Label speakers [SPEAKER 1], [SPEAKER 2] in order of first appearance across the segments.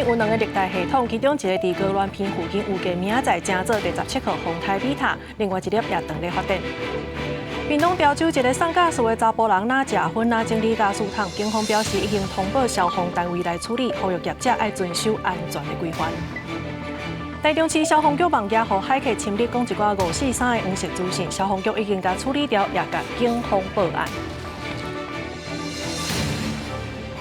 [SPEAKER 1] 有兩个熱帶系統，其中一個佇高鑾鼻附近，預計明仔載成做第17號風颱米塔，另外一粒也正咧發展。屏東潮州一个送家私的查埔人，若食薰若整理家私桶，警方表示已經通報消防單位來處理，呼籲業者愛遵守安全的規範。台中市消防局網頁予駭客侵入，講一寡五四三的黃色資訊，消防局已經共處理掉，也共警方報案。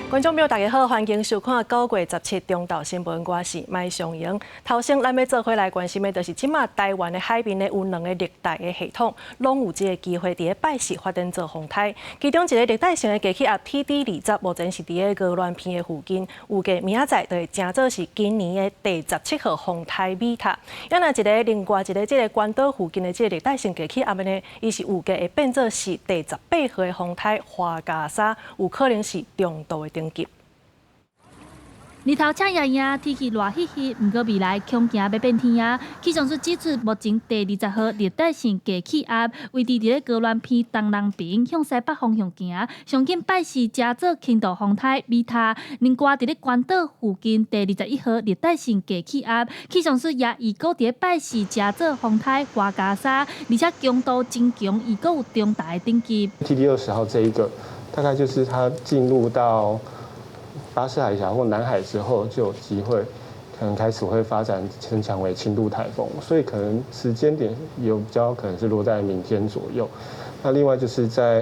[SPEAKER 1] 觀眾朋友，大家好，歡迎收看9月17中晝新聞，我是麥尚瑩。頭先咱欲做伙來關心的，就是這馬台灣的海面呢有兩个熱帶的系統，攏有這个機會佇咧拜四發展做風颱。其中一个熱帶性的低氣壓 TD 二十，目前是佇咧鵝鑾鼻的附近，預計明仔載就會成做是今年的第17號風颱米塔。啊若一个另外一个這个關島附近的這个熱帶性低氣壓呢，伊是預計會變做是第18號的風颱樺加沙，有可能是中度的等級。
[SPEAKER 2] 日頭赤炎炎，天氣熱熹熹，毋過未來恐驚欲變天啊！氣象署指出，目前第20號熱帶性低氣壓位置佇咧鵝鑾鼻東南邊，向西北方向行，上緊拜四成做輕度風颱米塔。另外，佇咧關島附近第21號熱帶性低氣壓，氣象署也預估佇咧拜四成做風颱樺加沙，而且強度真強，預估有中大的等級。
[SPEAKER 3] TD 20號這一個，大概就是它進入到巴士海峽或南海之後，就有機會可能開始會發展增強為輕度颱風，所以可能時間點有比較可能是落在明天左右。那另外就是在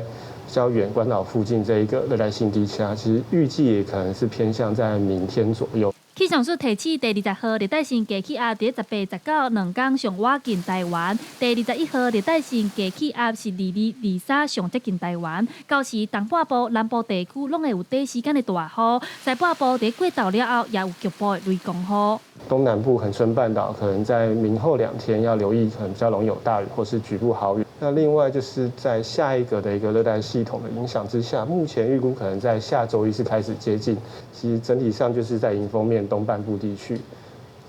[SPEAKER 3] 比較遠關島附近這一個熱帶性低氣壓，其實預計也可能是偏向在明天左右。
[SPEAKER 2] 氣象署提醒，第20號熱帶性低氣壓佇十八、十九兩工上倚近台灣；第21號熱帶性低氣壓是22、23上接近台灣。到時東半部、南部地區攏會有短時間的大雨，西半部佇過晝了後也有局部的雷公雨。
[SPEAKER 3] 東南部恆春半島可能在明後兩天要留意，可能比較容易有大雨或是局部豪雨。那另外就是在下一個的一個熱帶系統的影響之下，目前預估可能在下週一是開始接近。其實整體上就是在迎風面東半部地區，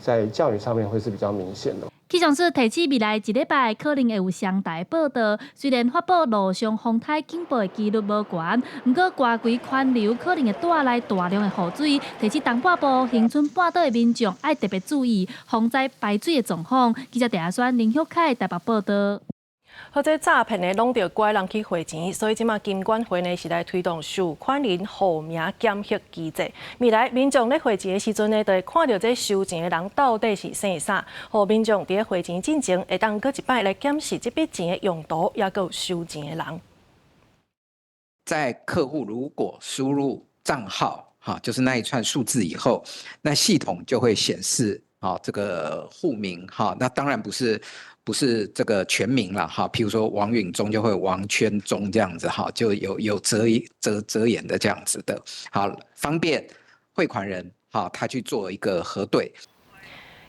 [SPEAKER 3] 在降雨上面會是比較明顯的。
[SPEAKER 2] 氣象署提醒，未來一禮拜可能會有雙台報道。雖然發布陸上風颱警報的幾率無懸，毋過高規環流可能會帶來大量的雨水。提醒東半部恆春半島的民眾愛特別注意防災排水的狀況。記者鄭阿宣、林旭凱台北報道。
[SPEAKER 1] 好，這詐騙的攏著拐人去匯錢，所以這馬金管會呢是來推動受款人戶名檢核機制。未來民眾咧匯錢的時陣呢，就會看著這收錢的人到底是姓啥，予民眾佇咧匯錢進前會當閣一擺來檢視這筆錢的用途，抑閣有收錢的人。
[SPEAKER 4] 在客戶如果輸入帳號，哈，就是那一串數字以後，那系統就會顯示，啊，這個戶名，哈，那當然不是這個全名了哈，譬如說王允中就會王圈中這樣子哈，就有遮遮遮掩的這樣子的，好方便匯款人哈，他去做一個核對。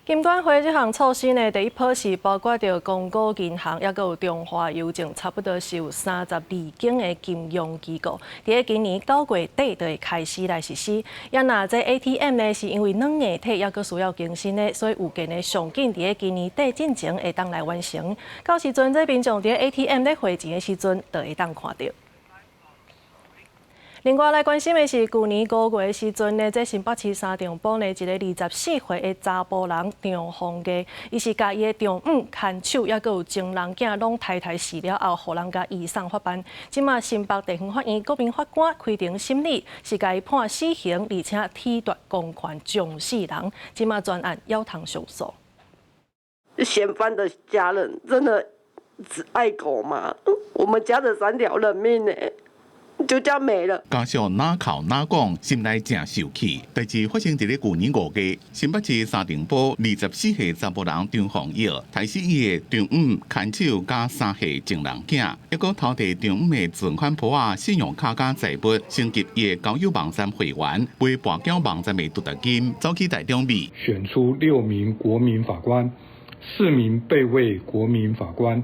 [SPEAKER 1] 金管會這項措施呢，第一波是包括著公股銀行，抑閣有中華郵政，差不多是有32間的金融機構。佇咧今年9月底就會開始來實施。啊若這 ATM 呢，是因為軟硬體抑閣需要更新的，所以預計呢上緊佇咧今年底進前會當來完成。到時陣，這民眾佇咧 ATM 咧匯錢的時陣，就會當看著。另外來關心的是，舊年5月的時陣呢，這新北市三重埔呢一个24歲的查埔人張鳳月，伊是共伊的丈母、牽手，抑閣有情人囝攏刣刣死了後，予人共移送法辦。這馬新北地方法院國民法官開庭審理，是共伊判死刑，而且褫奪公權將死人。這馬全案猶通上訴。
[SPEAKER 5] 嫌犯的家人真的只愛狗嗎？我們家的三條人命呢？就這樣沒了。
[SPEAKER 6] 家屬哪哭哪講，心內誠受氣。代誌發生佇咧舊年5月，新北市三重埔24歲查埔人張鳳玉，刣死伊的丈母、牽手佮三歲情人囝，抑閣偷提丈母的存款簿仔、信用卡佮財物，升級伊的交友網站會員，買跋筊網站的獨特金，走去台中美。
[SPEAKER 7] 選出六名國民法官，四名備位國民法官，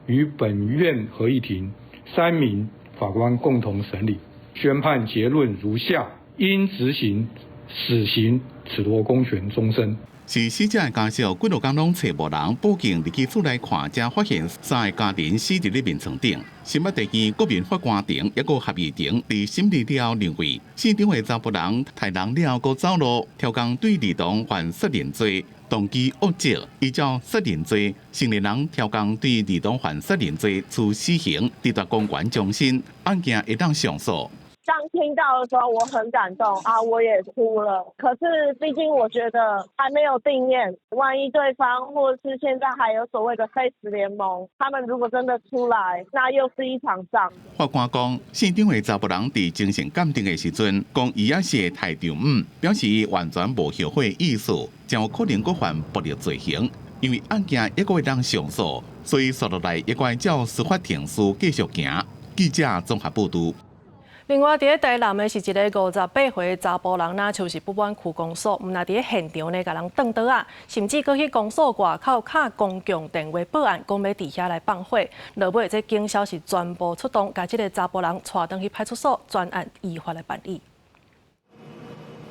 [SPEAKER 7] 與本院合議庭三名法官共同審理，宣判結論如下：應執行死刑，褫奪公權終身。
[SPEAKER 6] 是死者的家屬幾落工攏揣無人，報警入去厝內看，才發現三个家人死佇咧眠床頂。新北地院國民法官庭抑閣合議庭佇審理了後認為，現場的查埔人刣人了後閣走路，超工對兒童犯殺人罪，動機惡質，依照殺人罪，成年人超工對兒童犯殺人罪處死刑，褫奪公權終身，案件會當上訴。
[SPEAKER 8] 當聽到的時候，我很感動啊，我也哭了。可是畢竟我覺得還沒有定讞，萬一對方或是現在還有所謂的黑石聯盟，他們如果真的出來，那又是一場仗。
[SPEAKER 6] 法官講，現場的查埔人佇精神鑑定的時陣，講伊也是會刣丈母，表示伊完全無後悔意思，真有可能閣犯暴力罪行。因為案件猶閣會當上訴，所以紲落來猶閣愛照司法程序繼續行。記者綜合報導。
[SPEAKER 1] 另外，佇咧台南的是一个58歲查埔人，若像是不滿區公所，毋但佇咧現場呢，共人斷刀仔，甚至閣去公所外口敲公共電話報案，講欲佇遐來放火。落尾這警消是全部出動，共這个查埔人帶轉去派出所，專案依法來辦理。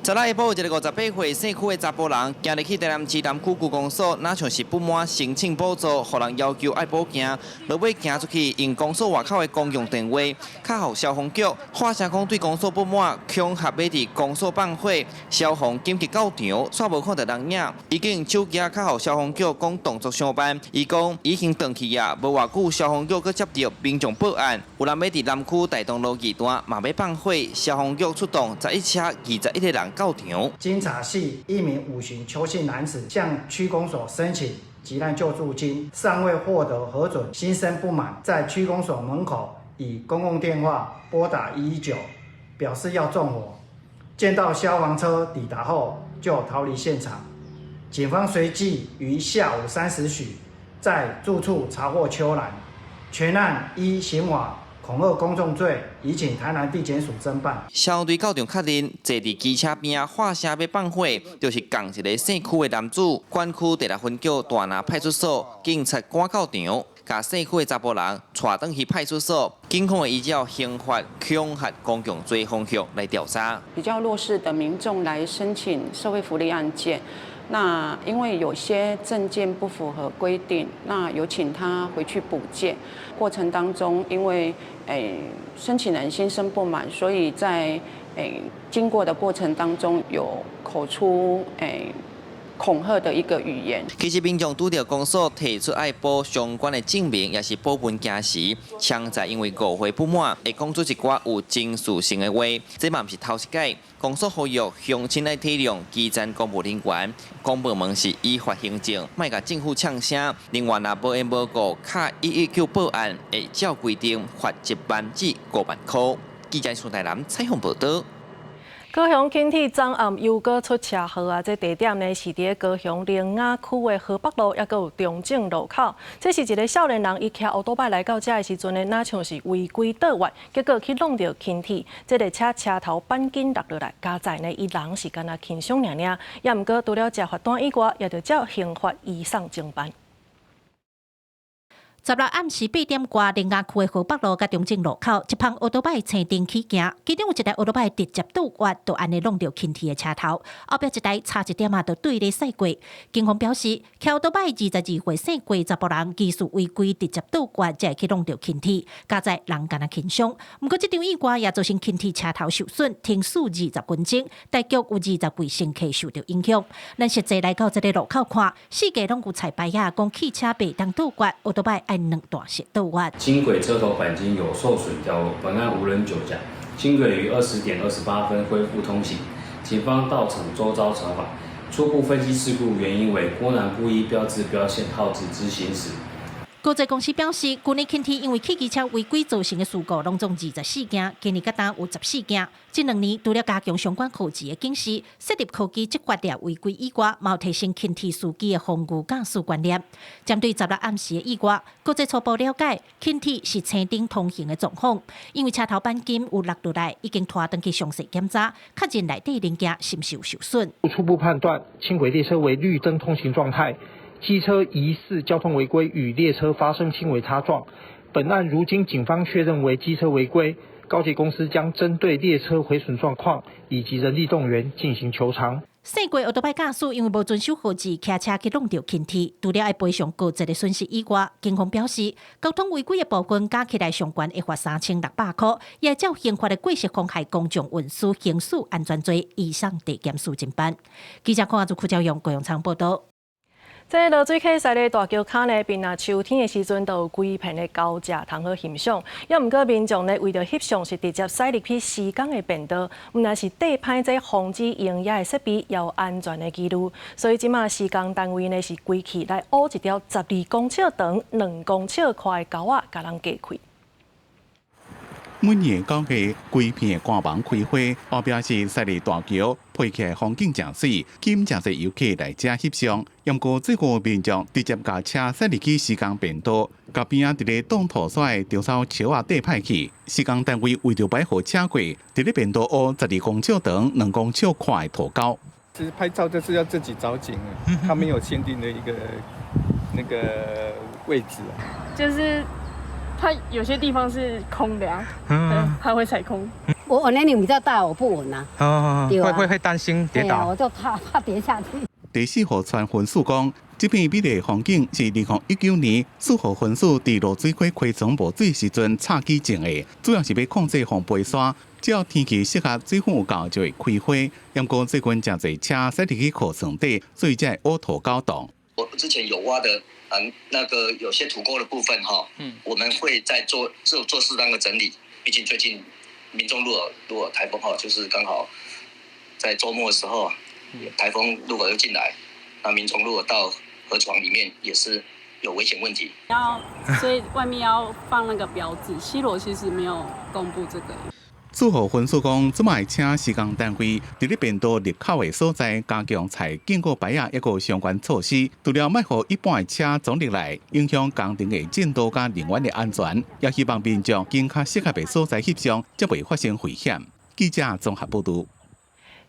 [SPEAKER 9] 十六下晡，一个58歲姓區的查埔人，行入去台南市南區區公所，若像是不滿申請補助，予人要求愛補件，落尾行出去用公所外口的公用電話，敲予消防局，喊聲講對公所不滿，恐嚇欲佇公所放火，消防緊急到場，煞無看著人影，已經手機敲予消防局講動作傷慢，伊講已經轉去啊，無偌久消防局閣接著民眾報案，有人欲佇南區大同路二段嘛欲放火，消防局出動11車21個人到場。
[SPEAKER 10] 經查係一名五旬邱姓男子向區公所申請急難救助金，尚未獲得核准，心生不滿，在區公所門口以公共電話撥打119，表示要縱火。見到消防車抵達後，就逃離現場。警方隨即於下午3時許在住處查獲邱男，全案依刑法恐嚇公眾罪，移請台南地檢署偵辦。
[SPEAKER 9] 消防隊到場確認，坐佇機車邊仔喊聲欲放火，就是仝一个姓區的男子。管區第六分局大林派出所警察趕到場，共姓區的查埔人帶轉去派出所，警方會依照刑法恐嚇公共罪方向來調查。
[SPEAKER 11] 比較弱勢的民眾來申請社會福利案件，那因為有些證件不符合規定，那有請他回去補件。過程當中，因為申請人心生不滿，所以在經過的過程當中有口出恐嚇的一個語言。
[SPEAKER 9] 其實民眾拄著公所提出愛補相關的證明，抑是補文件時，常在因為誤會不滿，會講出一寡有情緒性的話。這嘛毋是頭一擺。公所呼籲鄉親愛體諒基層公務人員，公部門是依法行政，莫共政府嗆聲。另外，若無緣無故敲119報案，會照規定罰1萬至5萬塊。記者蘇台南採訪報導。
[SPEAKER 1] 高雄輕鐵昨暗又閣出車禍啊！這地點呢是佇咧高雄苓雅區的河北路，抑閣有中正路口。這是一个少年人，伊騎歐多擺來到遮的時陣呢，若像是違規倒彎，結果去挵著輕鐵，這个車車頭鈑金落落來，佳哉呢，伊人是干焦輕傷爾爾，抑毋過除了食罰單以外，也著照刑法移送偵辦。
[SPEAKER 12] 十六暗時8點外，苓雅區的河北路佮中正路口，一班歐多擺青燈起行，其中有一台歐多擺直接倒彎，就按呢挵著輕鐵的車頭，後壁一台差一點仔就對咧駛過。警方表示，騎歐多擺22歲姓郭查埔人技術違規直接倒彎，才會去挵著輕鐵，佳哉人干焦輕傷。毋過這場意外也造成輕鐵車頭受損，停駛20分鐘，大約有20位乘客受著影響。咱實際來到這个路口看，四界攏有彩牌仔，講汽車袂當倒彎，歐多擺愛兩段式倒彎。
[SPEAKER 13] 輕軌車頭鈑金有受損掉落，本案無人酒駕。輕軌於20點28分恢復通行，警方到場周遭查訪，初步分析事故原因為郭男不依標誌標線號誌之行駛。
[SPEAKER 12] 高捷公司表示，舊年輕鐵因為汽機車違規造成的事故，攏總24件，今年佮今有14件。這2年除了加強相關號誌的警示、設立科技執法掠違規以外，嘛有提升輕鐵司機的防禦駕駛觀念。針對十六暗時的意外，國際初步了解，輕鐵是青燈通行的狀況，因為車頭鈑金有落落來，已經拖轉去詳細檢查，確認內底零件是毋是有受損。
[SPEAKER 14] 初步判斷，輕軌列車為綠燈通行狀態。機車疑似交通違規與列車發生輕微擦撞，本案如今警方確認為機車違規，高鐵公司將針對列車毀損狀況以及人力動員進行求償。
[SPEAKER 12] 驶過歐多擺駕駛因為無遵守號誌，騎車去挵著輕鐵，除了愛賠償過責的損失以外，警方表示，交通違規的部分加起來上懸會罰3600箍，也照刑法的過失妨害公眾運輸行駛安全罪，移送地檢署偵辦。記者鄺阿祖、柯昭勇、郭永昌報道。
[SPEAKER 1] 這濁水溪西的大橋跤呢，平若秋天的時陣，都有規片的猴食通好欣賞。猶毋過民眾呢，為著翕相是直接駛入去施工的便道，毋但是硩歹這防止用野的設備，也有安全的疑慮。所以這馬施工單位呢是規氣來挖一條12公尺長、2公尺寬的溝仔，共人隔開。
[SPEAKER 6] 每年9月，規片的官網開花，後壁是西麗大橋，配起來風景誠媠，吸引誠濟遊客來遮翕相。毋過這個民眾直接共車駛入去施工便道，共邊仔佇咧擋塗沙的長草石仔硩歹去。施工單位為著欲予車過，佇咧便道挖12公尺長、2公尺寬的塗溝。
[SPEAKER 15] 其實拍照就是要自己找景，他沒有限定的一個那個位置。
[SPEAKER 16] 就是它有些地方是空的啊，它會踩空。
[SPEAKER 17] 我年齡比較大，我不穩啊。
[SPEAKER 18] 哦，會會會擔心跌倒。
[SPEAKER 17] 我就怕怕跌下去。
[SPEAKER 6] 第四號傳分署講，這片美麗風景是2019年四號分署佇濁水溪溪床無水時陣插基種的，主要是欲控制防飛沙。只要天氣適合，水分有夠就會開花。毋過最近誠濟車駛入去溪床底，所以才會挖塗溝擋。
[SPEAKER 19] 我之前有挖的，那個有些土溝的部分哈，我們會再做做做適當的整理。畢竟最近民眾如果颱風哈，就是剛好在週末的時候，颱風如果又進來，那民眾如果到河床裡面也是有危險問題。
[SPEAKER 16] 要，所以外面要放那個標誌。西螺其實沒有公布這個。
[SPEAKER 6] 四號分署講，這擺請施工單位佇咧便道入口的所在加強採警告牌仔，抑閣相關措施，除了莫予一般的車撞入來，影響工程的進度佮人員的安全，也希望民眾揀較適合的所在翕相，才袂發生危險。記者綜合報導。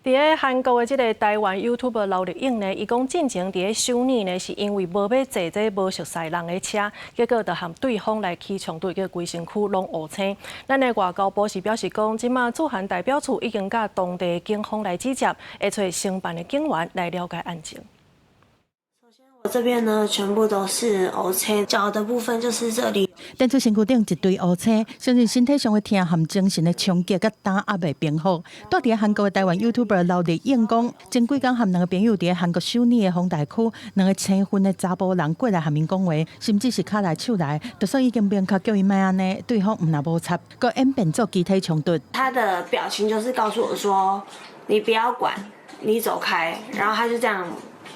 [SPEAKER 1] 佇咧韓國的這个台灣 YouTuber 劉麗穎呢，伊講進前佇咧首爾呢，是因為無欲坐這無熟似人的車，結果就和對方來起衝突，叫規身軀攏烏青。咱的外交部是表示講，這馬駐韓代表處已經佮當地警方來指接，會揣承辦的警員來了解案情。
[SPEAKER 20] 我這邊呢，全部都是烏青，腳的部分就是這裡。
[SPEAKER 21] 電出身軀頂一堆烏青，相信身體上的疼和精神的衝擊佮打壓袂平復。蹛佇韓國的台灣 YouTuber 劉麗穎講，前幾工和兩個朋友佇韓國首爾的弘大區，兩個青昏的查埔人過來和𪜶講話，甚至是跤來手來，就算已經明確叫伊莫按呢，對方毋但無插，閣演變做肢體衝突。
[SPEAKER 20] 他的表情就是告訴我說：“你不要管，你走開。”然後他就這樣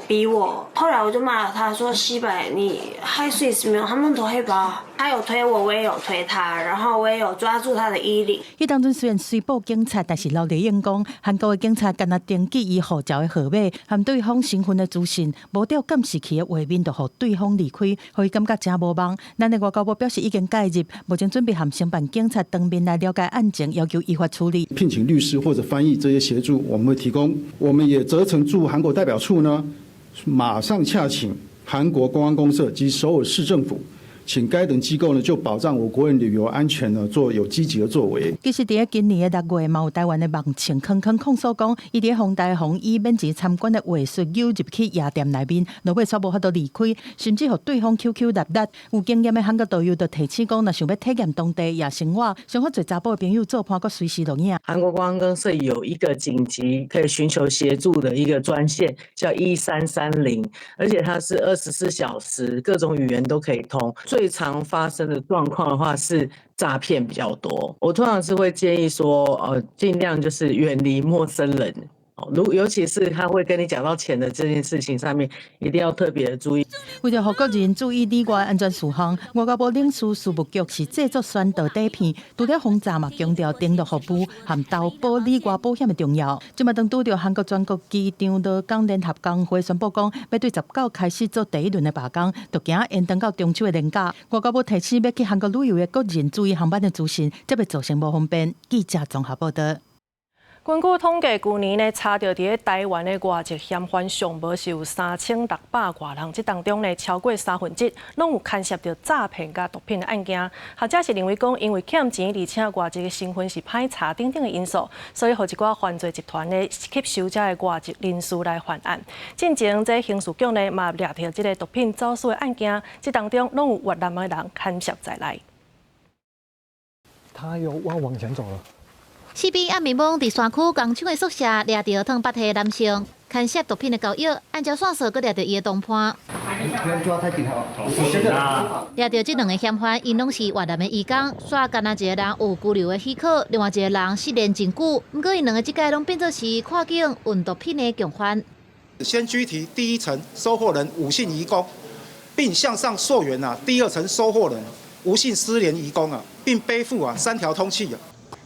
[SPEAKER 20] 逼我，後來我就罵了他，說：“西北，你還是沒有？他們都黑包，他有推我，我也有推他，然後我也有抓住他的衣領。”
[SPEAKER 21] 彼當陣雖然隨報警察，但是劉麗穎講，韓國的警察干焦登記伊護照的號碼和對方身份的資訊，無照監視器的畫面，就予對方離開，予伊感覺誠無望。咱的外交部表示已經介入，目前準備和承辦警察當面來了解案情，要求依法處理。
[SPEAKER 22] 聘請律師或者翻譯這些協助，我們會提供。我們也責成駐韓國代表處呢，馬上洽請韓國觀光公社及首爾市政府，請該等機構呢就保障我國人旅遊安全呢做有積極的作為。
[SPEAKER 21] 其實，佇咧今年的6月，嘛有台灣的網紅康康控訴講，伊佇弘大予以免錢參觀的話術誘入去夜店內面，落尾煞無法度離開，甚至予對方 QQ 勒勒。有經驗的韓國導遊就提醒講，若想欲體驗當地夜生活，上好揣查埔的朋友做伴，閣隨時錄影。
[SPEAKER 23] 韓國觀光公社有一個緊急可以尋求協助的一個專線，叫1330，而且它是24小時，各種語言都可以通。最常發生的狀況的話是詐騙比較多，我通常是會建議說，盡量就是遠離陌生人。如尤其是他會跟你講到錢的這件事情上面，一定要特別的注意。
[SPEAKER 21] 為著予國人注意旅外安全事項，外交部領事事務局是製作宣導短片，除了防詐嘛，強調登錄服務和投保旅外保險的重要。這馬當拄著韓國全國機場勞工聯合工會宣布講，欲對19開始做第一輪的罷工，就驚延長到中秋的連假。外交部提醒欲去韓國旅遊的國人注意航班的資訊，才袂造成無方便。記者綜合報導。
[SPEAKER 1] 根據統計，舊年呢查著佇咧台灣的外籍嫌犯上無是有3600外人，這當中呢超過三分之一攏有牽涉著詐騙佮毒品的案件。學者是認為講，因為欠錢，而且外籍的身份是歹查等等的因素，所以予一寡犯罪集團呢吸收這个外籍人士來犯案。進前這刑事局呢嘛掠著這个毒品走私的案件，這當中攏有越南的人牽涉在內。
[SPEAKER 2] 他又往前走了。
[SPEAKER 3] 四邊暗暝暝佇山區工廠的宿舍掠著湯八歲男性牽涉毒品的交易，按照線索閣掠著伊的同伴。掠著這兩个嫌犯，𪜶攏是越南的移工，煞干焦一个人有拘留的許可，另外一个人失聯真久。毋過𪜶兩个這擺攏變做是跨境運毒品的共犯。
[SPEAKER 4] 先拘提第一層收貨人吳姓移工，並向上溯源啊，第二層收貨人吳姓失聯移工啊，並背負啊3條通緝啊。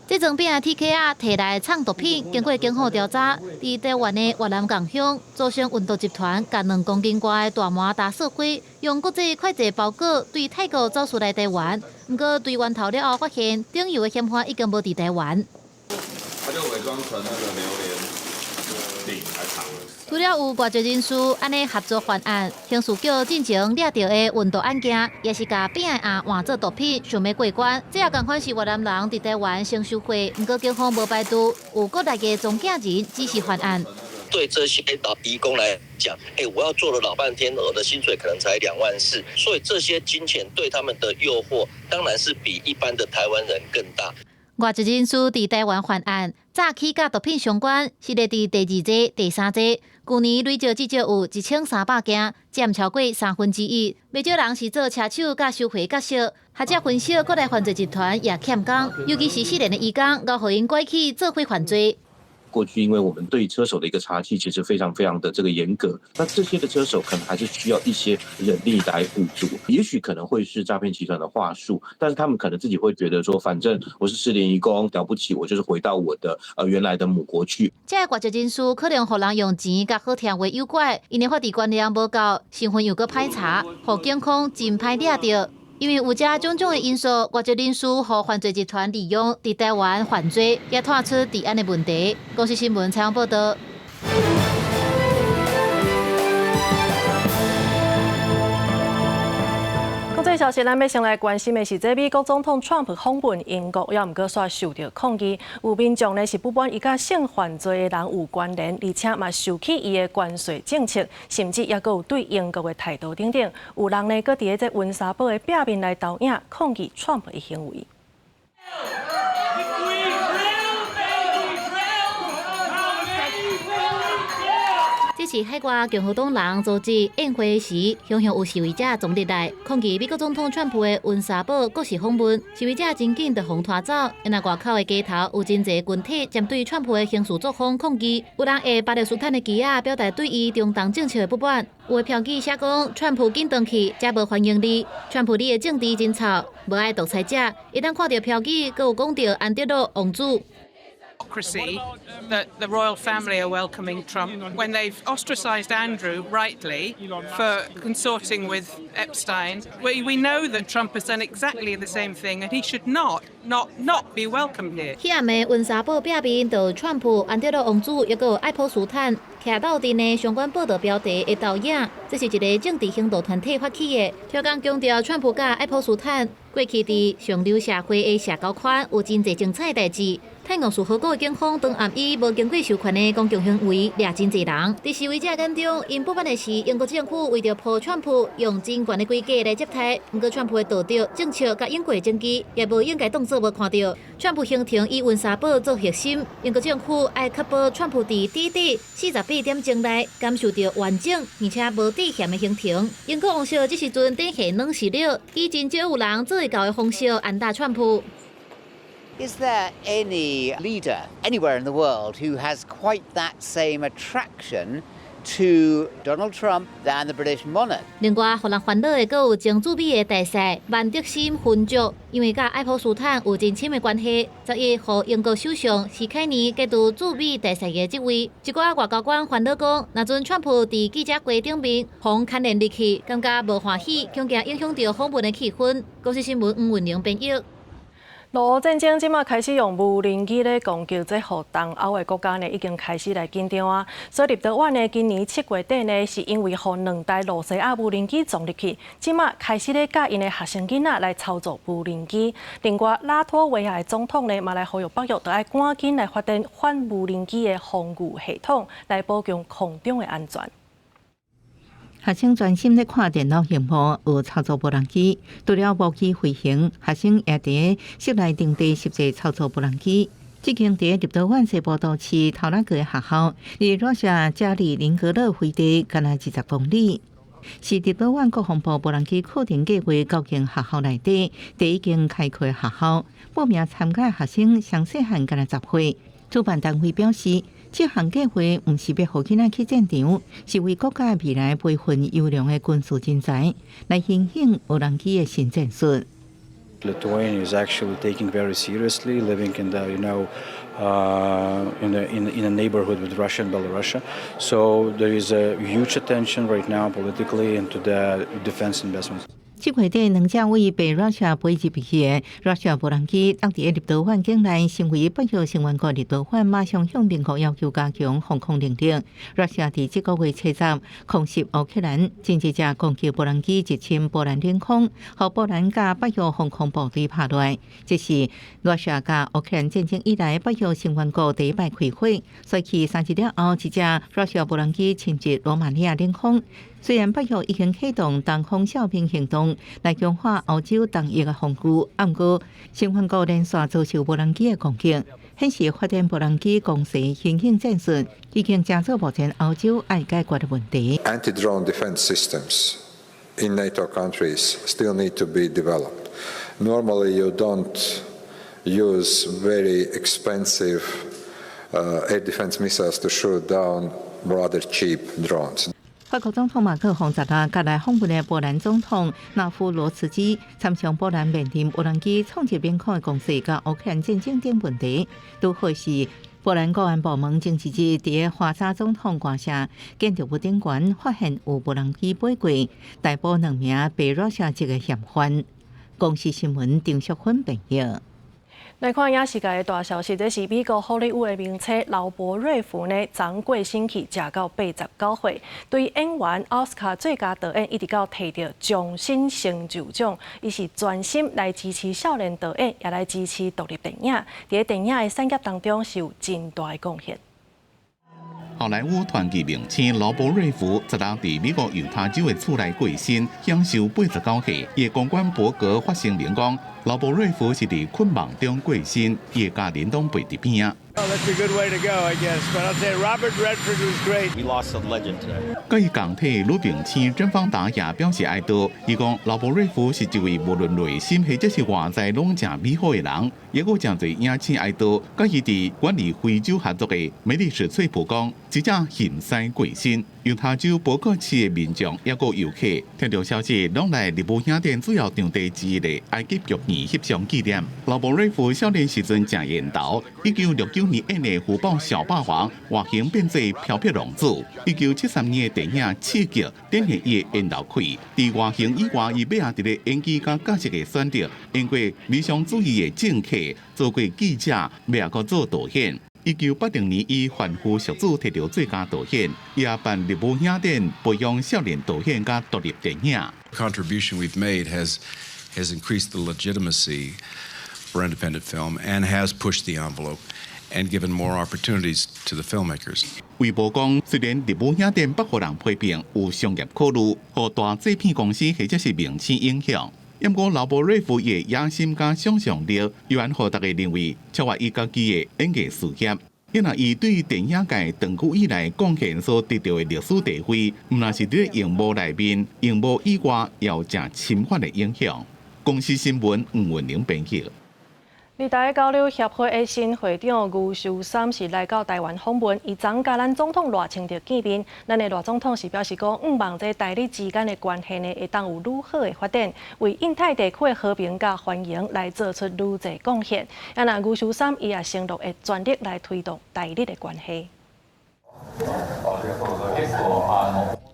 [SPEAKER 3] 這樁餅的 TKR 提來藏毒品，經過警方調查，佇台灣的越南共鄉組成運毒集團，共2公斤外的大麻打掃開，用國際快遞包裹對泰國走私來台灣。毋過追源頭了後，發現頂游的嫌犯已經無佇台灣。
[SPEAKER 24] 他就偽裝成那個榴蓮餅來藏。
[SPEAKER 3] 除了有外籍人士按呢合作犯案，刑事局進前掠著的運毒案件，也是共餅的案換做毒品，想欲過關。這也仝款是越南人佇台灣先受賄，毋過警方無排除有國內的中間人指使犯案。
[SPEAKER 19] 對這些老移工來講，欸，我要做了老半天，我的薪水可能才2萬4，所以這些金錢對他們的誘惑，當然是比一般的台灣人更大。
[SPEAKER 3] 外籍人士佇台灣犯案，早起佮毒品相關，是列佇第二濟、第三濟。舊年累計至少有1300件，佔超過1/3。袂少人是做車手佮收貨角色。學者分析，國內犯罪集團也欠工，尤其是失聯的移工，𠢕予𪜶拐去做伙犯罪。
[SPEAKER 25] 過去因為我們對車手的一個查緝其實非常非常的這個嚴格，那這些的車手可能還是需要一些人力來補足，也許可能會是詐騙集團的話術，但是他們可能自己會覺得說，反正我是失聯移工，了不起，我就是回到我的原來的母國去。
[SPEAKER 3] 這个外籍人士可能予人用錢佮好聽話誘拐，𪜶的法治觀念無夠，身份又閣歹查，予警方真歹掠著。因為有這種種的因素，外籍人士予犯罪集團利用，佇台灣犯罪，也拖出治安的問題。公視新聞採訪報導。
[SPEAKER 1] 國際消息，咱欲先來關心的是，這美國總統川普訪問英國，猶毋過煞受著抗議。有民眾呢是不滿伊佮性犯罪的人有關聯，而且嘛受氣伊的關稅政策，甚至猶閣有對英國的態度等等。有人呢，閣佇咧這溫莎堡的壁面來投影抗議川普的行為。
[SPEAKER 3] 這是海外共和黨人組織宴會時，常常有示威者衝入來抗議美國總統川普的溫莎堡國事訪問。示威者真緊就予拖走，因為外口的街頭有真濟群體針對川普的行事作風抗議。有人會巴勒斯坦的旗仔表達對伊中東政策的不滿。有的標語寫講川普緊轉去，遮無歡迎你。川普你的政治真臭，無愛獨裁者。一旦看著標語，閣有講著安德魯王子。
[SPEAKER 26] That the royal family are welcoming Trump when they've ostracised Andrew rightly for consorting with Epstein. We know that Trump has done exactly the same thing and he should not, not, not be welcomed here.
[SPEAKER 3] 彼暗的溫莎堡壁面，就川普、安德魯王子，抑閣有愛潑斯坦徛鬥陣的相關報導標題的投影，這是一个政治行動團體發起的。超工強調，川普佮愛潑斯坦過去佇上流社會的社交圈有真濟精彩代誌。泰晤士河谷的警方當暗以無經過授權的公共行為掠真濟人。佇示威者眼中，𪜶不滿的是英國政府為著抱川普用真懸的規格來接待，毋過川普的道德政策佮英國的政治也無應該當作無看著。川普行程以溫莎堡做核心，英國政府愛確保川普佇短短48點鐘內感受著完整而且無底線的行程。英國王室這時陣展現軟實力，以真少有人做會到的方式按打川普。
[SPEAKER 27] Is there any leader anywhere in the world who has quite that same attraction to Donald Trump than the British monarch?
[SPEAKER 3] 另外，予人煩惱的，閣有前駐美的大使萬德森勳爵，因為佮愛潑斯坦有真親的關係，11予英國首相施凱尼解除駐美大使的職位。一寡外交官煩惱講，若陣川普佇記者會頂面予牽連入去，感覺無歡喜，恐驚影響著訪問的氣氛。公視新聞黃文玲編譯。
[SPEAKER 1] 俄烏戰爭這馬開始用無人機咧攻擊，這予東歐的國家呢已經開始來緊張啊。所以立陶宛呢今年7月底呢，是因為予兩台露西亞無人機撞入去，這馬開始咧教𪜶的學生囡仔來操作無人機。另外，拉脫維亞的總統呢嘛來呼籲北約，著愛趕緊來發展反無人機的防禦系統，來保強空中的安全。
[SPEAKER 2] 學生專心咧看電腦螢幕，學操作無人機。除了無機飛行，學生也佇室內場地實際操作無人機。這間佇立陶宛西部都市陶拉格的學校，離羅西亞加里寧格勒飛地干焦20公里，是立陶宛國防部無人機課程計劃九間學校內底第一間開課的學校。報名參加的學生上細漢干焦10歲。主辦單位表示，這項計劃毋是欲予囡仔去戰場，是為國家未來培訓優良的軍事人才，來興興無人機的新戰術。
[SPEAKER 5] Lithuania is actually taking very seriously living in the you know in the in in a neighborhood with Russia and Belarus. So there is a huge attention right now politically into the defense investments.
[SPEAKER 2] 7月底，兩架位被 Russia 飛入去的 Russia 無人機，落佇立陶宛境內，成為北約成員國立陶宛馬上向盟國要求加強防空能力。Russia 佇這個月初十空襲烏克蘭，真濟隻攻擊無人機入侵波蘭領空，予波蘭佮北約防空部隊拍落。這是 Russia 佮烏克蘭戰爭以來北約成員國第一擺開火。隨去3日了後，一隻 Russia 無人機侵入羅馬尼亞領空。雖然北約已經啟動東方哨兵行動來強化歐洲東翼的防禦，毋過成員國連續遭受無人機的攻擊，顯示發展無人機攻勢新興戰術已經成做目前歐洲愛解決的問題。
[SPEAKER 7] Anti-drone defense systems in NATO countries still need to be developed. Normally, you don't use very expensive air defense missiles to shoot down rather cheap drones.
[SPEAKER 2] 法國總統馬克宏十六共來訪問的波蘭總統納夫羅茨基，參詳波蘭面臨無人機衝擊領空的攻勢佮烏克蘭戰爭等問題。拄好是波蘭國安部門前一日佇華沙總統官舍建築物頂懸發現有無人機飛過，逮捕兩名白羅斯籍的嫌犯。公視新聞張淑芬編譯。
[SPEAKER 1] 來看影視界的大消息，這是美國好萊塢的明星勞勃瑞福呢，昨過身去，食到89歲。對演員奧斯卡最佳導演，一直到提著終身成就獎，伊是專心來支持少年導演，也來支持獨立電影。佇電影的產業當中是有真大的貢獻。
[SPEAKER 6] 好萊塢傳奇明星勞勃瑞福，十六佇美國猶他州的厝內過身，享壽89歲。伊的公關伯格發聲明講，勞勃瑞福是佇困夢中過身，伊的家人攏陪佇邊仔。
[SPEAKER 8] Well, that's a good way to go, I guess. But I'll say Robert Redford was great.
[SPEAKER 24] We lost a legend today.
[SPEAKER 6] 佮伊共體女明星甄方達也表示哀悼。伊講勞勃瑞福是一位無論內心或者是外在攏誠美好的人，也閣誠濟影星哀悼。佮伊佇遠離非洲合作的梅麗史翠普講，這才現身過身。猶他州伯克市的民眾抑閣遊客，聽著消息，攏來麗舞影展主要場地之一的埃及劇院翕相紀念。勞勃瑞福少年時陣誠緣投，1969年演的《虎豹小霸王》外形變做飄飄浪子。1973年的電影《刺激》展現伊的緣投氣。佇外形以外，伊尾仔佇咧演技佮角色的選擇，演過理想主義的政客，做過記者，尾仔閣做導演。1980年，以《凡夫俗子》提著最佳導演，伊也辦麗舞影展，培養少年導演佮獨立電影。
[SPEAKER 9] Contribution we've made has increased the legitimacy for independent film and has pushed the envelope and given more opportunities to the filmmakers.
[SPEAKER 6] 微博講，雖然麗舞影展予人批評有商業考慮，予大製片公司或者是明星影響。毋過勞勃瑞福伊的野心佮想像力，依然予大家認為超越伊家己的演藝事業。因為伊對電影界長久以來貢獻所得著的歷史地位，毋但是佇螢幕內面，螢幕以外也有誠深遠的影響。公視新聞吳文玲編輯。
[SPEAKER 1] 日台交流協會的新會長牛秀三是來到台灣訪問，伊昨佮咱總統賴清德見面。咱的賴總統是表示講，向望這台日之間的關係呢，會當有愈好的發展，為印太地區的和平佮繁榮來做出愈濟貢獻。啊，那牛秀三伊也承諾會全力來推動台日的關係。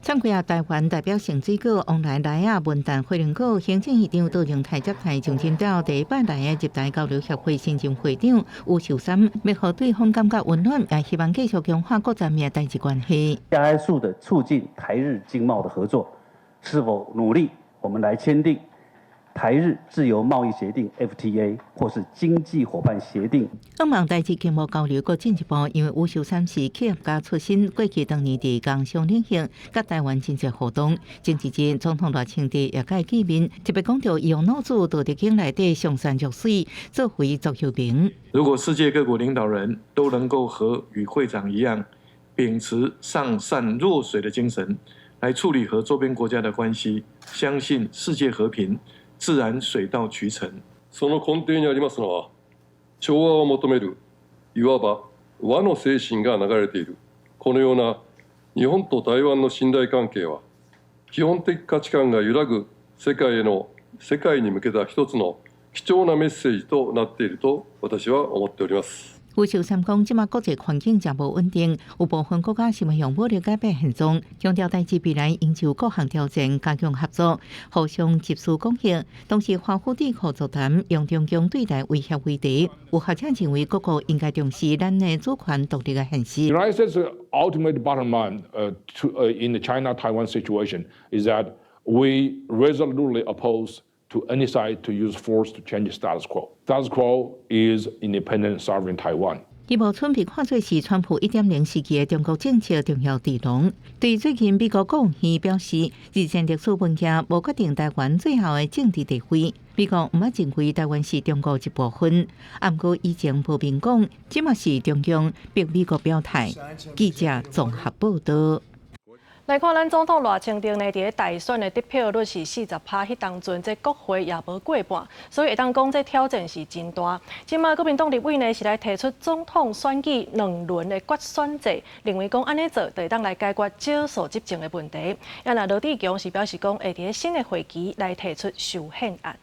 [SPEAKER 2] 參加台灣代表性水果旺來梨仔、文旦、火龍果，行政院長杜榮泰接待張進表第一擺來的入台交流協會新任會長吳秀山，欲予對方感覺溫暖，也希望繼續強化各層面的台日關係。
[SPEAKER 10] 加速的促進台日經貿的合作，是否努力我們來簽訂台日自由貿易協定 FTA 或是經濟夥伴協定。
[SPEAKER 2] 向望台日經貿交流閣進一步，因為吳秀山是企業家出身，過去當年佇工商領域佮台灣真濟互動。前一陣總統賴清德也佮伊見面，特別講著用老子道德經內底上善若水作為座右銘。
[SPEAKER 11] 如果世界各國領導人都能夠和與會長一樣，秉持上善若水的精神來處理和周邊國家的關係，相信世界和平自然水到渠成。
[SPEAKER 12] その根底にありますのは、調和を求めるいわば和の精神が流れている。このような日本と台灣の信頼関係は、基本的価値観が揺らぐ世界への世界に向けた一つの貴重なメッセージとなっていると私は思っております。
[SPEAKER 2] 吳秀山講，這馬國際環境誠無穩定，有部分國家想欲用武力改變現狀，強調台日未來應就各項挑戰加強合作，互相集思廣益。同時，華府智庫座談，用中共對台威脅為題，有學者認為各國應該重視咱的主權獨立的現實。
[SPEAKER 13] United States ultimate bottom line in the China-Taiwan situation is that we resolutely oppose to any side to use force to change the status quo. Status quo is independent sovereign Taiwan.
[SPEAKER 2] 伊無準備看做是川普1.0時期的中國政策重要智囊。對最近美國國務院表示，二戰歷史文件無決定台灣最後的政治地位。美國毋捌認為台灣是中國一部分。毋過以前無明講，這嘛是中共逼美國表態。記者綜合報道。
[SPEAKER 1] 來看咱總統賴清德呢，佇咧大選的得票率是40%，彼當陣這國會也無過半，所以會當講這挑戰是真大。這馬國民黨立委呢是來提出總統選舉兩輪的決選制，認為講按呢做，就會當來解決少數執政的問題。啊，若羅智強是表示講，會佇咧新的會期來提出修憲案。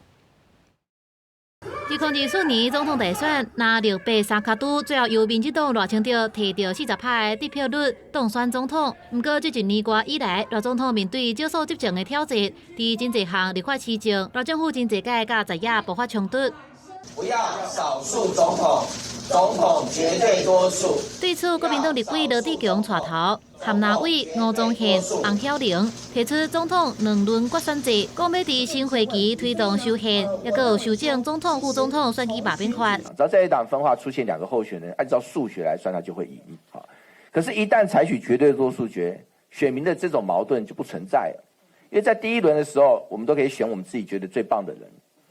[SPEAKER 3] 2024年總統大選，藍綠白三跤拄，最後由民進黨賴清德提著40%的得票率當選總統。毋過這一年外以來，賴總統面對少數執政的挑戰，佇真濟項立法施政，賴政府真濟屆佮在野爆發衝突。
[SPEAKER 14] 不要少數總統，總統絕對多數。
[SPEAKER 3] 對此，國民黨立委羅智強帶頭，和藍委吳宗憲、洪巧玲提出總統兩輪決選制，講欲佇新會期推動修憲，抑閣有修正總統、副總統選舉罷免法。
[SPEAKER 14] 只要在野黨分化出現兩個候選人，按照數學來算，他就會贏。可是，一旦採取絕對多數決，選民的這種矛盾就不存在了。因為在第一輪的時候，我們都可以選我們自己覺得最棒的人。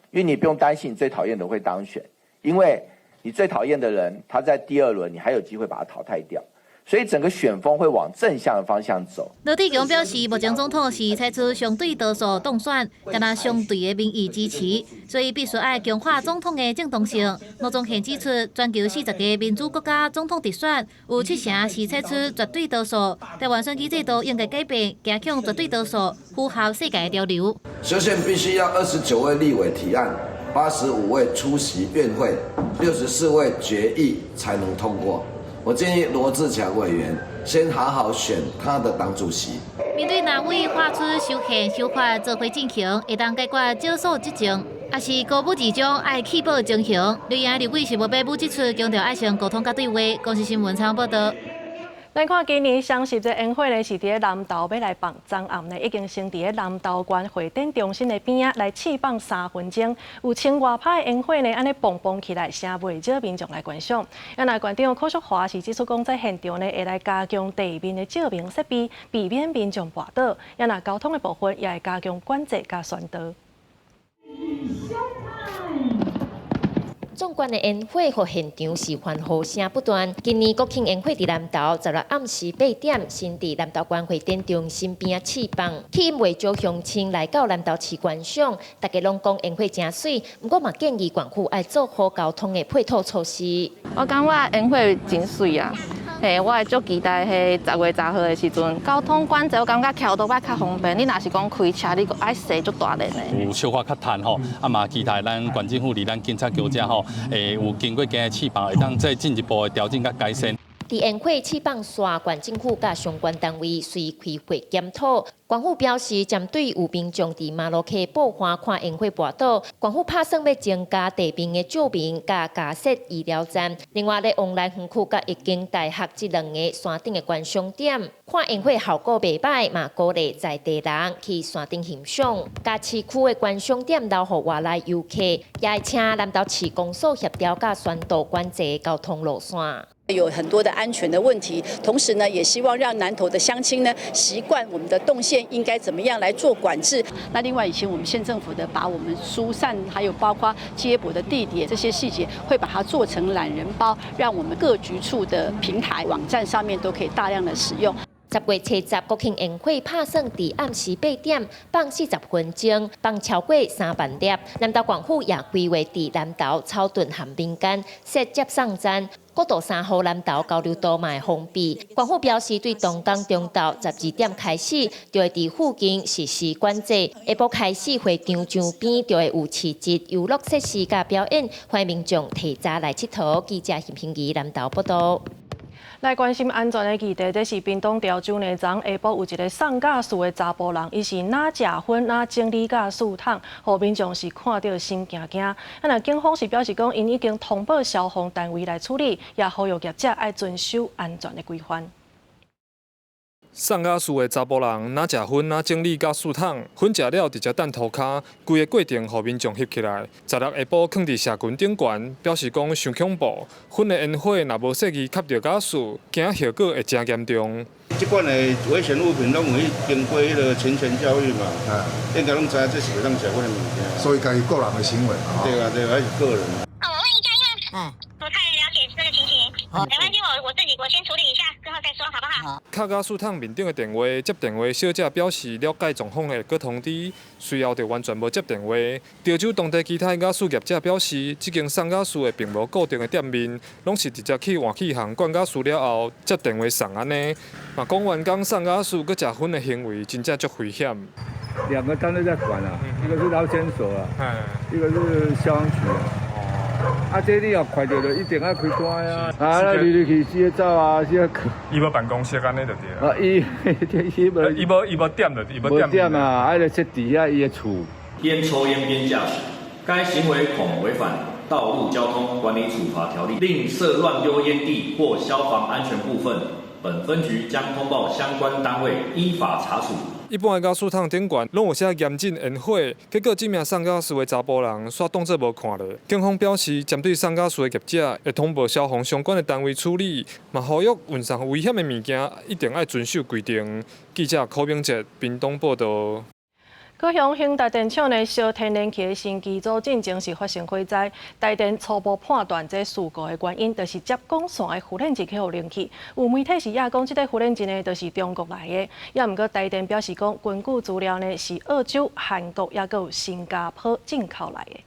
[SPEAKER 14] 因為你不用擔心你最討厭的人會當選，因為你最討厭的人，他在第二輪你還有機會把他淘汰掉，所以整個選風會往正向的方向走。
[SPEAKER 3] 羅智強表示，目前總統是採取相對多數當選，敢若相對的民意支持，所以必須愛強化總統的正當性。吳宗憲指出，全球40個民主國家總統直選有七成是採取絕對多數，台灣選舉制度應該改變，走向絕對多數，符合世界的潮流。
[SPEAKER 15] 修憲必須要29位立委提案，85位出席院會，64位決議才能通過。我建議羅智強委員先好好選他的黨主席。
[SPEAKER 3] 面對藍委發出修憲修法做伙進行，會當解決少數執政，抑是高武議長愛棄保情形，綠營立委是無欲武指出，強調愛先溝通佮對話。公視新聞採訪報道。
[SPEAKER 1] 來看今年雙十節煙火呢，是佇咧南投欲來放，昨暗呢已經先佇咧南投縣會展中心的邊仔來試放3分鐘，有千外拍的煙火呢，按呢磅磅起來，誠袂少民眾來觀賞。啊，若縣長柯淑華是指出講，在現場呢會來加強地面的照明設備，避免民眾跋倒。啊，若交通的部分也會加強管制佮宣導。
[SPEAKER 18] 壯觀的煙火，予現場是歡呼聲不斷。今年國慶煙火佇南投16暗時8點，先佇南投縣會展中心邊仔試放，吸引袂少鄉親來到南投市觀賞。大家攏講煙火誠媠，毋過嘛建議縣府愛做好交通的配套措施。
[SPEAKER 28] 我感覺煙火真媠啊！嘿，我會足期待彼10月10號的時陣，交通管制我感覺橋頭擺較方便。你若是講開車，你閣愛駛足大輪的。
[SPEAKER 29] 有小可較趁吼，啊嘛期待咱縣政府佇咱警察局遮吼，會有經過今日試放，會當再進一步的調整佮改善。
[SPEAKER 18] 佇煙火試放煞，縣政府佮相關單位隨開會檢討。縣府表示，針對有民眾佇馬路溪報岸看煙火跋倒，縣府拍算欲增加地面的照明，佮加設醫療站。另外，咧旺來園區佮育英大學這兩个山頂的觀賞點，看煙火效果袂䆀，嘛鼓勵在地人去山頂欣賞。共市區的觀賞點留予外來遊客，也會請南投市公所協調佮宣導管制交通路線。
[SPEAKER 4] 有很多的安全的問題，同時呢，也希望讓南投的鄉親呢習慣我們的動線應該怎麼樣來做管制。那另外，以前我們縣政府的把我們疏散，還有包括接駁的地點這些細節，會把它做成懶人包，讓我們各局處的平台網站上面都可以大量的使用。
[SPEAKER 18] 10月70國慶煙火拍算佇暗時8點放40分鐘，放超過3萬粒。南投縣府也規劃佇南投草屯和民間設接送站。國道3號南投交流道嘛會封閉。縣府表示，對東港中晝12點開始，就會佇附近實施管制。下晡開始，會場周邊就會有市集、遊樂設施佮表演，歡迎民眾提早來𨑨迌。記者陳平儀南投報道。
[SPEAKER 1] 來關心安全的議題，這是屏東潮州呢，昨下晡有一个送家事的查埔人，伊是若食薰若整理家事桶，予民眾是看著心驚驚。啊，若警方是表示講，𪜶已經通報消防單位來處理，也呼籲業者愛遵守安全的規範。
[SPEAKER 16] 送家事的查埔人，若食薰若整理家事桶，薰食了直接擲塗跤，規个過程予民眾翕起來。16下晡囥佇社群頂懸，表示講傷恐怖，薰的煙火若無細意吸著家事，驚後果會誠嚴重。
[SPEAKER 17] 這款的危險物品攏有去經過彼个勤權教育嘛，應該攏知影這是袂當食薰的物件。
[SPEAKER 7] 所以家己個人的行為嘛。
[SPEAKER 17] 對啊對啊，還是個人。
[SPEAKER 19] 哦，我問一下，因為不太了解這個情形，沒關係，我自己我先處理一下，之後再說，好不好？
[SPEAKER 16] 敲家事桶面頂的電話，接電話小姐表示了解狀況會閣通知，隨後就完全無接電話。潮州當地其他家事業者表示，這間送家事的並無固定的店面，攏是直接去換氣行灌家事了後接電話送按呢。嘛講員工送家事閣食薰的行為，真正足危險。
[SPEAKER 20] 兩個單位在管啊，一個是勞監所啊，一個是消防局啊。啊，這你若看著就一定愛開單啊！啊，入入去四個走啊，四個。
[SPEAKER 16] 伊無辦公室按呢就對。
[SPEAKER 20] 啊，伊伊無。
[SPEAKER 16] 伊無伊無店就伊無
[SPEAKER 20] 店啊，啊，就設佇遐伊的厝。
[SPEAKER 24] 邊抽菸邊駕駛，該行為恐違反道路交通管理處罰條例，另涉亂丟菸蒂或消防安全部分，本分局將通報相關單位依法查處。
[SPEAKER 16] 一般的家事桶頂懸攏有寫嚴禁煙火，結果這名送家事的查埔人煞當作無看咧。警方表示，針對送家事的業者，會通報消防相關的單位處理，嘛呼籲運送危險的物件一定愛遵守規定。記者柯明哲屏東報道。
[SPEAKER 1] 高雄興達電廠呢燒天然氣的新機組進前是發生火災，台電初步判斷這事故的原因，就是接管線的敷鏈劑去予冷去。有媒體是也講，這个敷鏈劑呢，就是中國來的。也毋過台電表示講，根據資料呢，是澳洲、韓國抑閣有新加坡進口來的。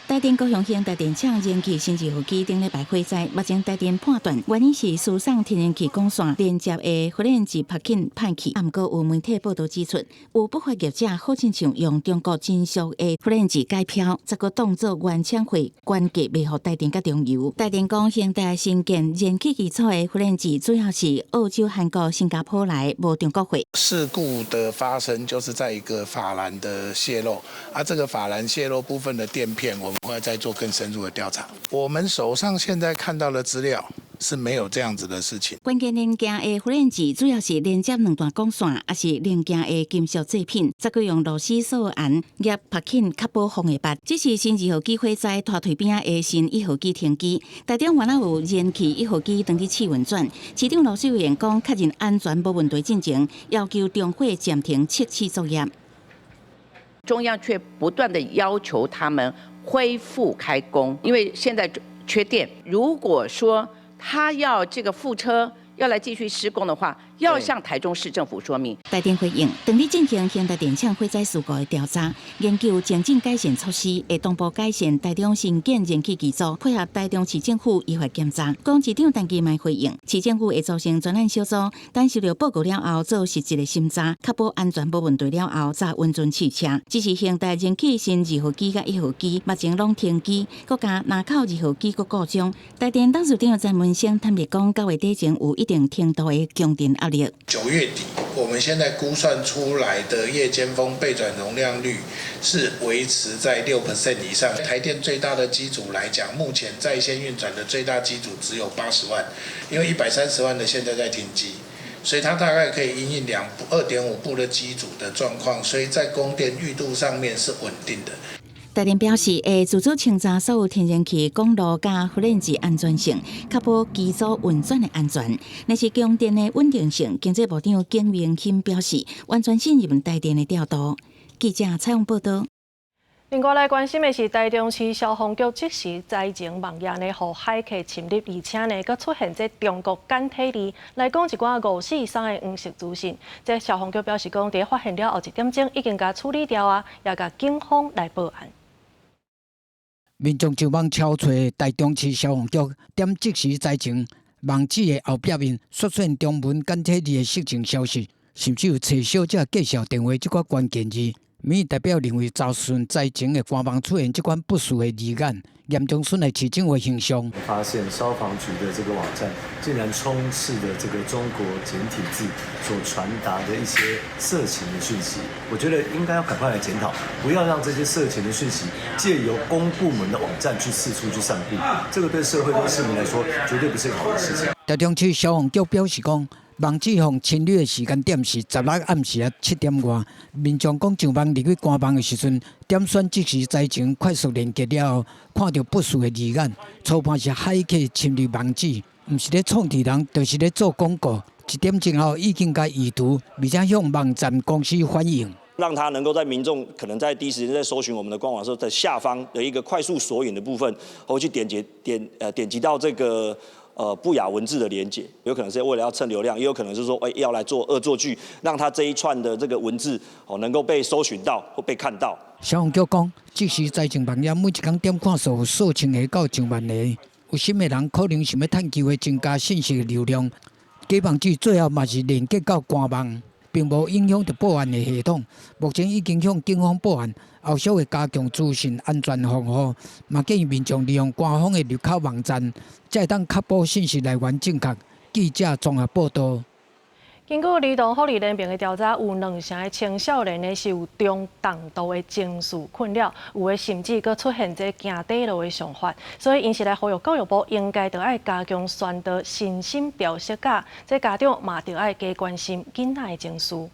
[SPEAKER 21] 台電高雄興達電廠燃氣新二號機頂禮拜火災，目前台電判斷原因是輸送天然氣管線連接的火煉劑拍緊歹去。毋過有媒體報道指出，有不法業者好親像用中國真俗的火煉劑改標，才閣當做原廠貨原價賣予台電佮中油。台電講，興達新建燃氣機組的火煉劑主要是澳洲、韓國、新加坡來，無中國貨。
[SPEAKER 22] 事故的發生就是在一個法蘭的洩漏，啊，這個法蘭洩漏部分的墊片，我們會再做更深入的調查。我們手上現在看到的資料是沒有這樣子的事情。
[SPEAKER 21] 關鍵零件的火煉劑主要是連接兩段管線，抑是零件的金屬製品，則閣用螺絲鎖按夾拍緊，確保風會拔。這是新二號機火災拖腿邊的新一號機停機，台中原來有燃氣一號機當佇試運轉。市長盧秀燕講，確認安全無問題進前，要求中火暫停測試作業。
[SPEAKER 23] 中央卻不斷地要求他們恢復開工，因為現在缺電。如果說他要這個復車要來繼續施工的話，要向台中市政府說明。
[SPEAKER 21] 台電回應，正佇進行興達電廠火災事故的調查，研究精進改善措施，會同步改善台中新建燃氣機組，配合台中市政府依法檢查。講市長陳其邁回應，市政府會組成專案小組，等收到報告了後做實質的審查，確保安全無問題了後，才允准試車。只是興達燃氣新二號機佮一號機目前攏停機，閣加林口二號機閣故障。台電董事長陳文生坦白講，9月底前有一定程度的供電壓力。
[SPEAKER 22] 9月底，我們現在估算出來的夜間峰備轉容量率是維持在6% 以上。台電最大的機組來講，目前在線運轉的最大機組只有80萬，因為130萬的現在在停機，所以它大概可以因應2.5部的機組的狀況，所以在供電裕度上面是穩定的。
[SPEAKER 21] 台電表示，會自主清查所有天然氣管路佮發電機安全性，確保機組運轉的安全。若是供電的穩定性，經濟部長簡明鑫表示，完全信任台電的調度。記者採訪報導。
[SPEAKER 1] 另外來關心的是，台中市消防局即時災情網頁呢，予駭客侵入，而且呢，閣出現這中國簡體字來講一寡五四三的黃色資訊。這消防局表示講，佇發現了後一點鐘已經共處理掉啊，也共警方來報案。
[SPEAKER 5] 民眾上網搜揣台中市消防局點即時災情網址的後壁面，出現中文簡體字的色情消息，甚至有揣小姐介紹電話這款關鍵字。民意代表認為，查詢災情的官網出現這款不實的字眼，嚴重損害市政府形象。
[SPEAKER 6] 發現消防局的這個網站竟然充斥著這個中國簡體字所傳達的一些色情的訊息，我覺得應該要趕快來檢討，不要讓這些色情的訊息借由公部門的網站去四處去散布，這個對社會對市民來說絕對不是個好的事情。
[SPEAKER 5] 台中市消防局表示講，網址予侵入的時間點是16暗時仔7點外。民眾講上網入去官網的時陣，點選即時災情快速連結了後，看著不實的字眼，初判是駭客侵入網址，毋是咧創治人，就是咧做廣告。1點鐘後已經共移除，而且向網站公司反映。
[SPEAKER 8] 讓他能夠在民眾可能在第一時間在搜尋我們的官網的時候，在下方的一個快速索引的部分，會去點擊點呃點擊到這個不雅文字的連結，有可能是為了要蹭流量，也有可能是說，哎，要來做惡作劇，讓他這一串的這個文字哦能夠被搜尋到或被看到。
[SPEAKER 5] 消防局講，即時災情網頁每一工點看數有數千個到上萬個，有心的人可能想欲趁機會增加信息流量。假網址最後嘛是連結到官網，並無影響著報案的系統。目前已經向警方報案，後續會加強資訊安全防護，嘛建議民眾利用官方的入口網站，才會當確保信息來源正確。記者綜合報導。
[SPEAKER 1] 根據兒童福利聯盟的調查，有20%的青少年呢是有中重度的情緒困擾，有的甚至閣出現這驚底落的想法，所以𪜶是來呼籲教育部應該著愛加強宣導身心調適假，這家長嘛著愛加關心囡仔的情緒。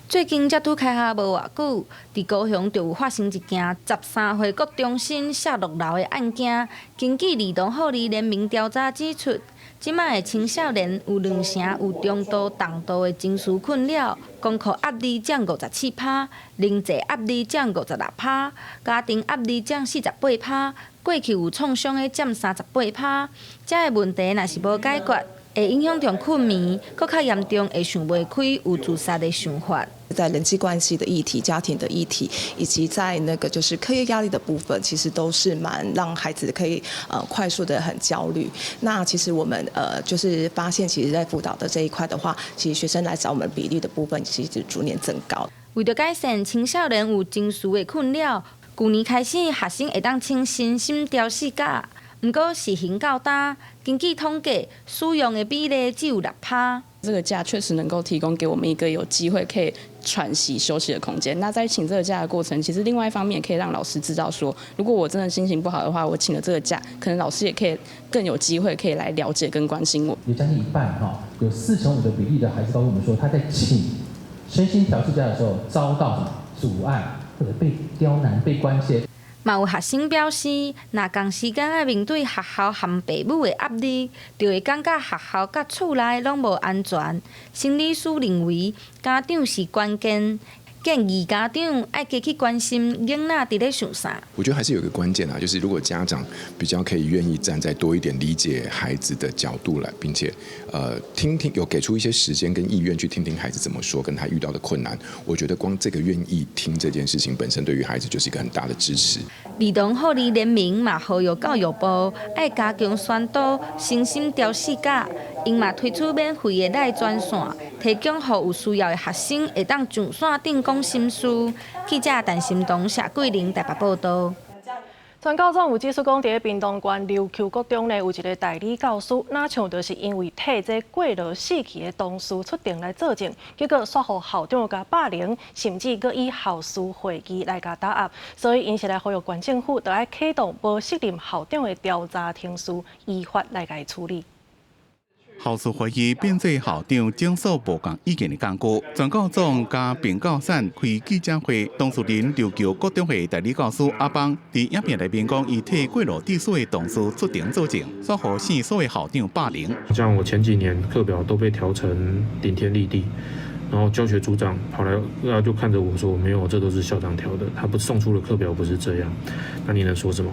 [SPEAKER 9] 最近才拄開學無偌久，佇高雄就有發生一件13歲國中生摔落樓的案件。根據兒童福利聯盟調查指出，這擺的青少年有20%有中度、重度的情緒困擾，功課壓力佔57%，人際壓力佔56%，家庭壓力佔48%，過去有創傷的佔38%。這个問題若是無解決，會影響著睏眠，閣較嚴重會想袂開，有自殺的想法。
[SPEAKER 10] 在人際關係的議題、家庭的議題，以及在那個就是課業壓力的部分，其實都是蠻讓孩子可以快速的很焦慮。那其實我們就是發現，其實在輔導的這一塊的話，其實學生來找我們比例的部分，其實逐年增高。
[SPEAKER 9] 為著改善青少年有情緒的困擾，舊年開始學生會當請身心調適假，毋過實行到今，根據統計，使用的比例只有6%。
[SPEAKER 11] 這個假確實能夠提供給我們一個有機會可以喘息休息的空間。那在請這個假的過程，其實另外一方面也可以讓老師知道說，如果我真的心情不好的話，我請了這個假，可能老師也可以更有機會可以來了解跟關心我。
[SPEAKER 25] 有將近一半哈，有45%的比例的孩子告訴我們說，他在請身心調適假的時候遭到什麼阻礙，或者被刁難、被關切。
[SPEAKER 9] 嘛有學生表示，若仝時間愛面對學校和爸母的壓力，就會感覺學校佮厝內攏無安全。心理師認為，家長是關鍵，建議家長愛加去關心囡仔佇咧想啥。
[SPEAKER 2] 我覺得還是有一個關鍵啊，就是如果家長比較可以願意站在多一點理解孩子的角度來，並且聽聽有給出一些時間跟意願去聽聽孩子怎麼說，跟他遇到的困難，我覺得光這個願意聽這件事情本身，對於孩子就是一個很大的支持。
[SPEAKER 9] 兒童福利聯盟嘛呼籲教育部愛加強宣導身心調適假，𪜶嘛推出免費的 LINE 專線，提供予有需要的學生會當上線頂講心事。記者陳心彤、謝桂玲台北報道。
[SPEAKER 1] 全教總有指出講，佇咧屏東縣琉球國中呢，有一个代理教師，若像就是因為替這過勞死去的同事出庭來作證，結果煞予校長共霸凌，甚至閣以校事會議來共打壓，所以𪜶是來呼籲縣政府，著愛啟動無適任校長的調查程序，依法來共伊處理。
[SPEAKER 3] 校事會議變做校長整數無仝意見的工具。全教總佮評教散開記者會，當事人琉球國中的代理教師阿邦，佇影片內面講，伊替過勞致死的同事出庭作證，煞予姓蘇的校長霸凌。
[SPEAKER 12] 像我前幾年課表都被調成頂天立地，然後教學組長跑來，然後就看着我說：沒有，這都是校長調的，他不送出的課表不是這樣，那你能說什麼？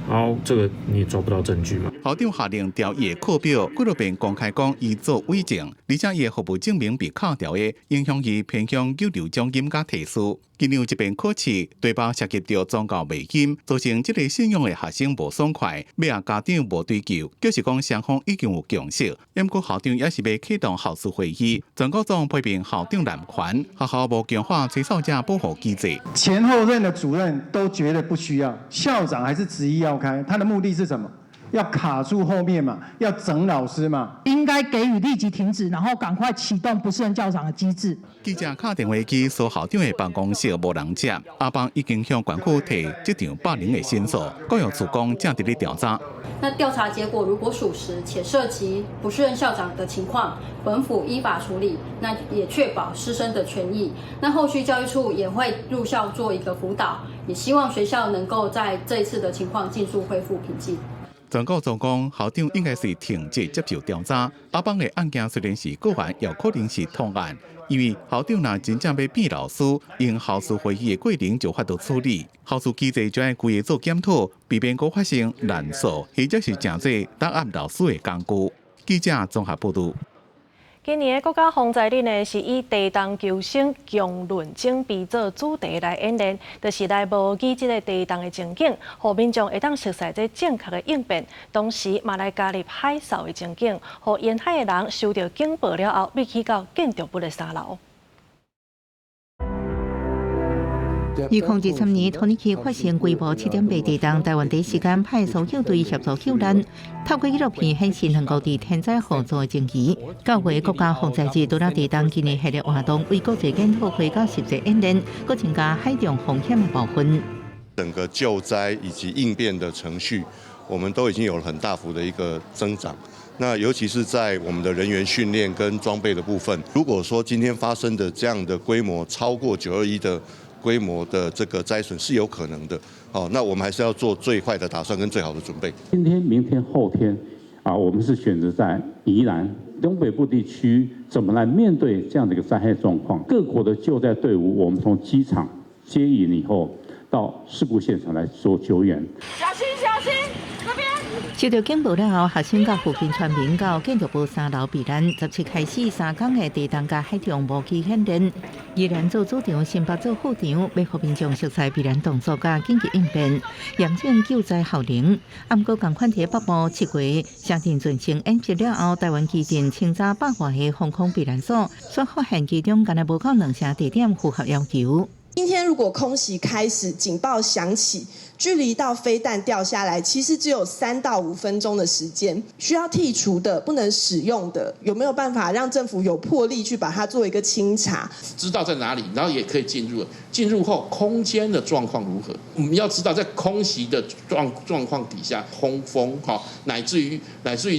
[SPEAKER 12] 好，這個你抓不到證據嘛？
[SPEAKER 3] 校長下令調伊的課表，幾落遍公開講伊做偽證，而且伊的服務證明被扣掉的，影響伊偏鄉預留獎金佮提示。今年有一遍考試，對包涉及著宗教迷信，造成這个信仰的學生無爽快，尾仔家長無追究，就是講雙方已經有共識。毋過校長也是欲啟動校事會議，全教總批評校長濫權，學校無強化吹哨者保護機制。
[SPEAKER 13] 前後任的主任都覺得不需要，校長還是執意要開，他的目的是什麼？要卡住後面嘛，要整老師嘛。
[SPEAKER 14] 應該給予立即停止，然後趕快啟動不適任校長的機制。
[SPEAKER 3] 記者敲電話去蘇校長的辦公室，無人接。阿邦已經向縣府提這場霸凌的申訴，教育處講正佇咧調查。
[SPEAKER 15] 那調查結果如果屬實且涉及不適任校長的情況，本府依法處理，那也確保師生的權益。那後續教育處也會入校做一個輔導，也希望學校能夠在這一次的情況盡速恢復平靜。
[SPEAKER 3] 全教總講，校長應該是停職接受調查。阿邦的案件雖然是個案，也可能是通案，因為校長若真正欲變老師，用校事會議的過程就有法度處理。校事機制就愛規个做檢討，避免閣發生濫訴，或者是成做打壓老師的工具。記者綜合報導。
[SPEAKER 1] 今年的國家防災日呢，是以地動求生強韌準備做主題來演練，就是來模擬這个地動的情景，予民眾會當熟悉這正確的應變，同時嘛來加入海嘯的情景，予沿海的人收到警報了後，欲去到建築物的三樓。
[SPEAKER 21] 2023年，土耳其發生規模7.8地動，台灣第一時間派搜救隊協助救難。透過紀錄片顯示兩國佇天災互助的情誼。9月國家防災日，除了地動今年系列活動為國際研討會佮實際演練，閣增加海上風險的部分。
[SPEAKER 17] 整個救災以及應變的程序，我們都已經有了很大幅的一個增長。那尤其是在我們的人員訓練跟裝備的部分，如果說今天發生的這樣的規模超過921的規模的這個災損是有可能的，好，那我們還是要做最壞的打算跟最好的準備。
[SPEAKER 26] 今天、明天、後天，啊，我們是選擇在宜蘭東北部地區，怎麼來面對這樣的一個災害狀況？各國的救災隊伍，我們從機場接引以後，到事故現場來做救援。
[SPEAKER 27] 小心，小心，這邊。
[SPEAKER 21] 收到警報了後，學生佮附近村民到建築物三樓避難。17開始3工的地動佮海上模擬演練，宜蘭做主場，新北做副場，欲予民眾熟悉避難動作佮緊急應變，驗證救災效能。毋過仝款佇北部7月城鎮全盛演習了後，台灣基進清查百外个防空避難所，煞發現其中干焦無夠兩成地點符合要求。
[SPEAKER 10] 今天如果空襲開始，警報響起，距離到飛彈掉下來，其實只有3到5分鐘的時間。需要剔除的、不能使用的，有沒有辦法讓政府有魄力去把它做一個清查？
[SPEAKER 28] 知道在哪裡，然後也可以進入。進入後，空間的狀況如何？我們要知道，在空襲的狀況底下，通風哈，乃至於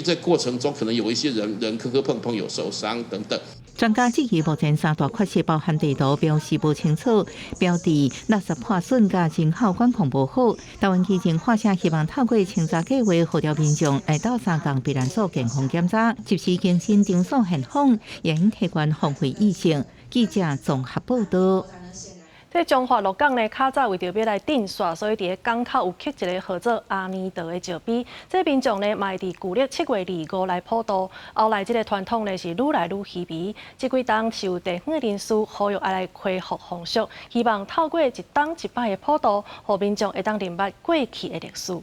[SPEAKER 28] 在過程中可能有一些人磕磕碰碰有受傷等等。
[SPEAKER 21] 專家質疑目前三大缺失包含地圖標示無清楚、標誌垃圾破損佮人口管控無好。台灣基進發聲希望透過清查計劃，號召民眾來鬥相共避難所健康檢查，及時更新場所現況，也應提懸防衛意識。記者綜合報道。
[SPEAKER 1] 佇彰化鹿港呢，較早為著欲來鎮煞，所以佇咧港口有刻一个號做阿彌陀的石碑。這民眾呢，嘛會佇舊曆7月25來普渡。後來這个傳統呢是愈來愈稀微。這幾冬是有地方的人士呼籲愛來恢復風俗，希望透過一冬一擺的普渡，予民眾會當認捌過去的歷史。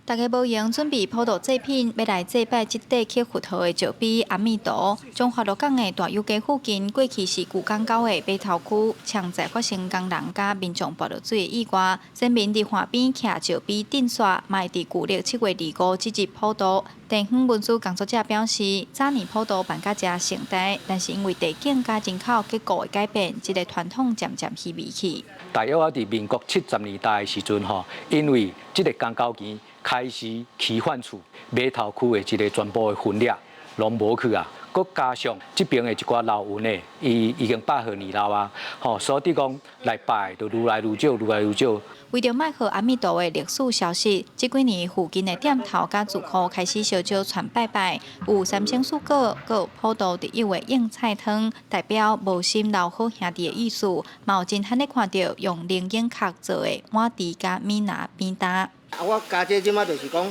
[SPEAKER 4] 大家無閒準備普渡祭品，欲來祭拜這塊刻佛陀的石碑阿彌陀。彰化鹿港的大有街附近，過去是舊港口的碼頭區，常在發生工人佮民眾跋落水的意外。先民佇岸邊徛石碑鎮煞，嘛會佇舊曆7月25這日普渡。地方文史工作者表示，早年普渡辦甲誠盛大，但是因為地景佮人口結構的改變，這个傳統漸漸稀微去。
[SPEAKER 7] 大約啊，佇民國70年代的時陣吼，因為這个江溝墘開始起販厝，碼頭區的這个全部的分裂攏無去啊，閣加上這邊的一寡老人呢，伊已經百歲年老啊，吼，所以講來拜就愈來愈少，愈來愈少。
[SPEAKER 4] 為著莫予阿彌陀的歷史消失，這幾年附近的店頭佮住戶開始相招傳拜拜，有三牲四果，閣有普渡特有的硬菜湯，代表無心留好兄弟的意思。嘛有真罕咧看著用靈眼殼做的碗箸佮米拿扁擔。
[SPEAKER 16] 啊，我家這這馬就是講，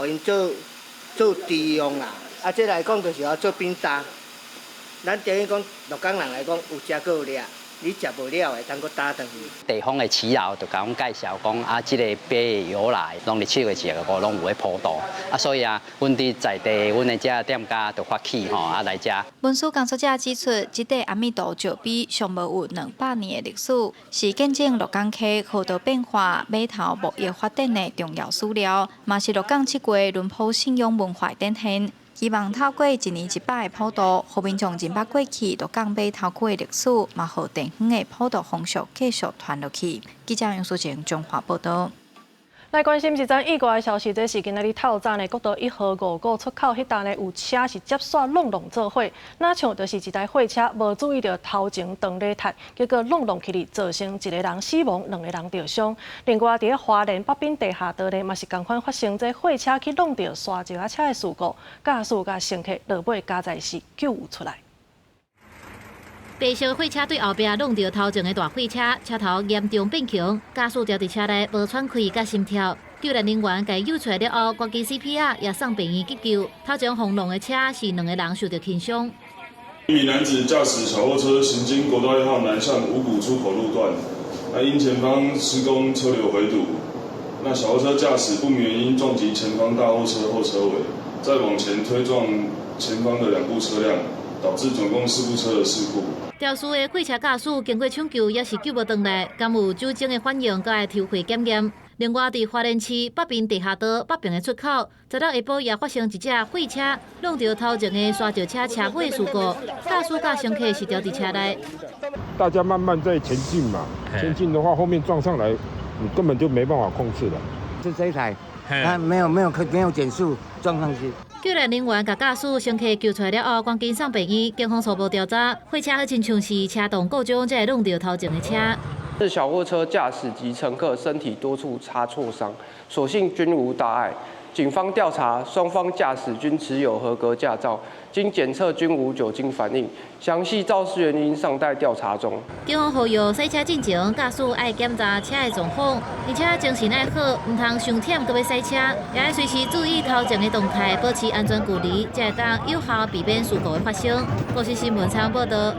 [SPEAKER 16] 予𪜶做做箸用啦。啊，這來講就是要做扁擔。咱等於講鹿港人來講，有食閣有掠。你食無了會當閣擔轉去。
[SPEAKER 18] 地方的耆老就共阮介紹講啊，這个碑的由來，攏佇7月25攏有咧普渡啊，所以啊，阮佇在地，阮的這店家就發起吼啊來遮。
[SPEAKER 4] 文史工作者指出，這塊阿彌陀石碑上無有200年的歷史，是見證鹿港溪河道變化、碼頭貿易發展的重要史料，嘛是鹿港七月輪埔信仰文化的展現。希望透過一年一擺的普渡，予民眾認捌過去鹿港碼頭區的歷史，嘛予地方的普渡風俗繼續傳落去。記者楊淑靜彰化報導。
[SPEAKER 1] 來關心一則意外的消息，這是今仔日透早呢，國道1號五股出口彼搭呢，有車是接煞挵挵做伙，若像就是一台貨車無注意著頭前長禮踢，結果挵挵起來，造成一个人死亡，兩个人著傷。另外，佇咧花蓮北濱地下道呢，嘛是仝款發生這貨車去挵著沙石仔車的事故，駕駛佮乘客落尾加在是救有出來。
[SPEAKER 19] 白色貨車對後壁挵著頭前的大貨車，車頭嚴重變形，駕駛牢佇車內無喘氣佮心跳。救援人員共伊救出來了後，趕緊 CPR 也送病院急救。頭前予挵的車是兩个人受著輕傷。
[SPEAKER 20] 一名男子駕駛小貨車行經國道1號南向五股出口路段，那因前方施工車流回堵，那小貨車駕駛不明原因撞擊前方大貨車後車尾，再往前推撞前方的兩部車輛，導致總共四部車的事故。
[SPEAKER 19] 肇事的貨車駕駛經過搶救，也是救無轉來，敢有酒精的反應，閣愛抽血檢驗。另外，佇花蓮市北濱地下道北爿的出口，十六下晡也發生一隻貨車挵著頭前的沙石車車尾事故，駕駛佮乘客是牢佇車內。
[SPEAKER 23] 大家慢慢在前進嘛，前進的話，後面撞上來，你根本就沒辦法控制了。
[SPEAKER 24] 是這一台，他沒有減速撞上去。
[SPEAKER 19] 救援人員共駕駛乘客救出來了後，趕緊送病院。警方初步調查，貨車好親像是車動故障，才會挵著頭前的車。
[SPEAKER 29] 是小貨車駕駛及乘客身體多處擦挫傷，所幸均無大礙。警方調查，雙方駕駛均持有合格駕照，經檢測均無酒精反應，詳細肇事原因尚待調查中。
[SPEAKER 19] 警方呼籲駛車進前，駕駛愛檢查車的狀況，而且精神愛好，毋通傷忝閣欲駛車，也愛隨時注意頭前的動態，保持安全距離，才會當有效避免事故的發生。國視新聞採訪報導。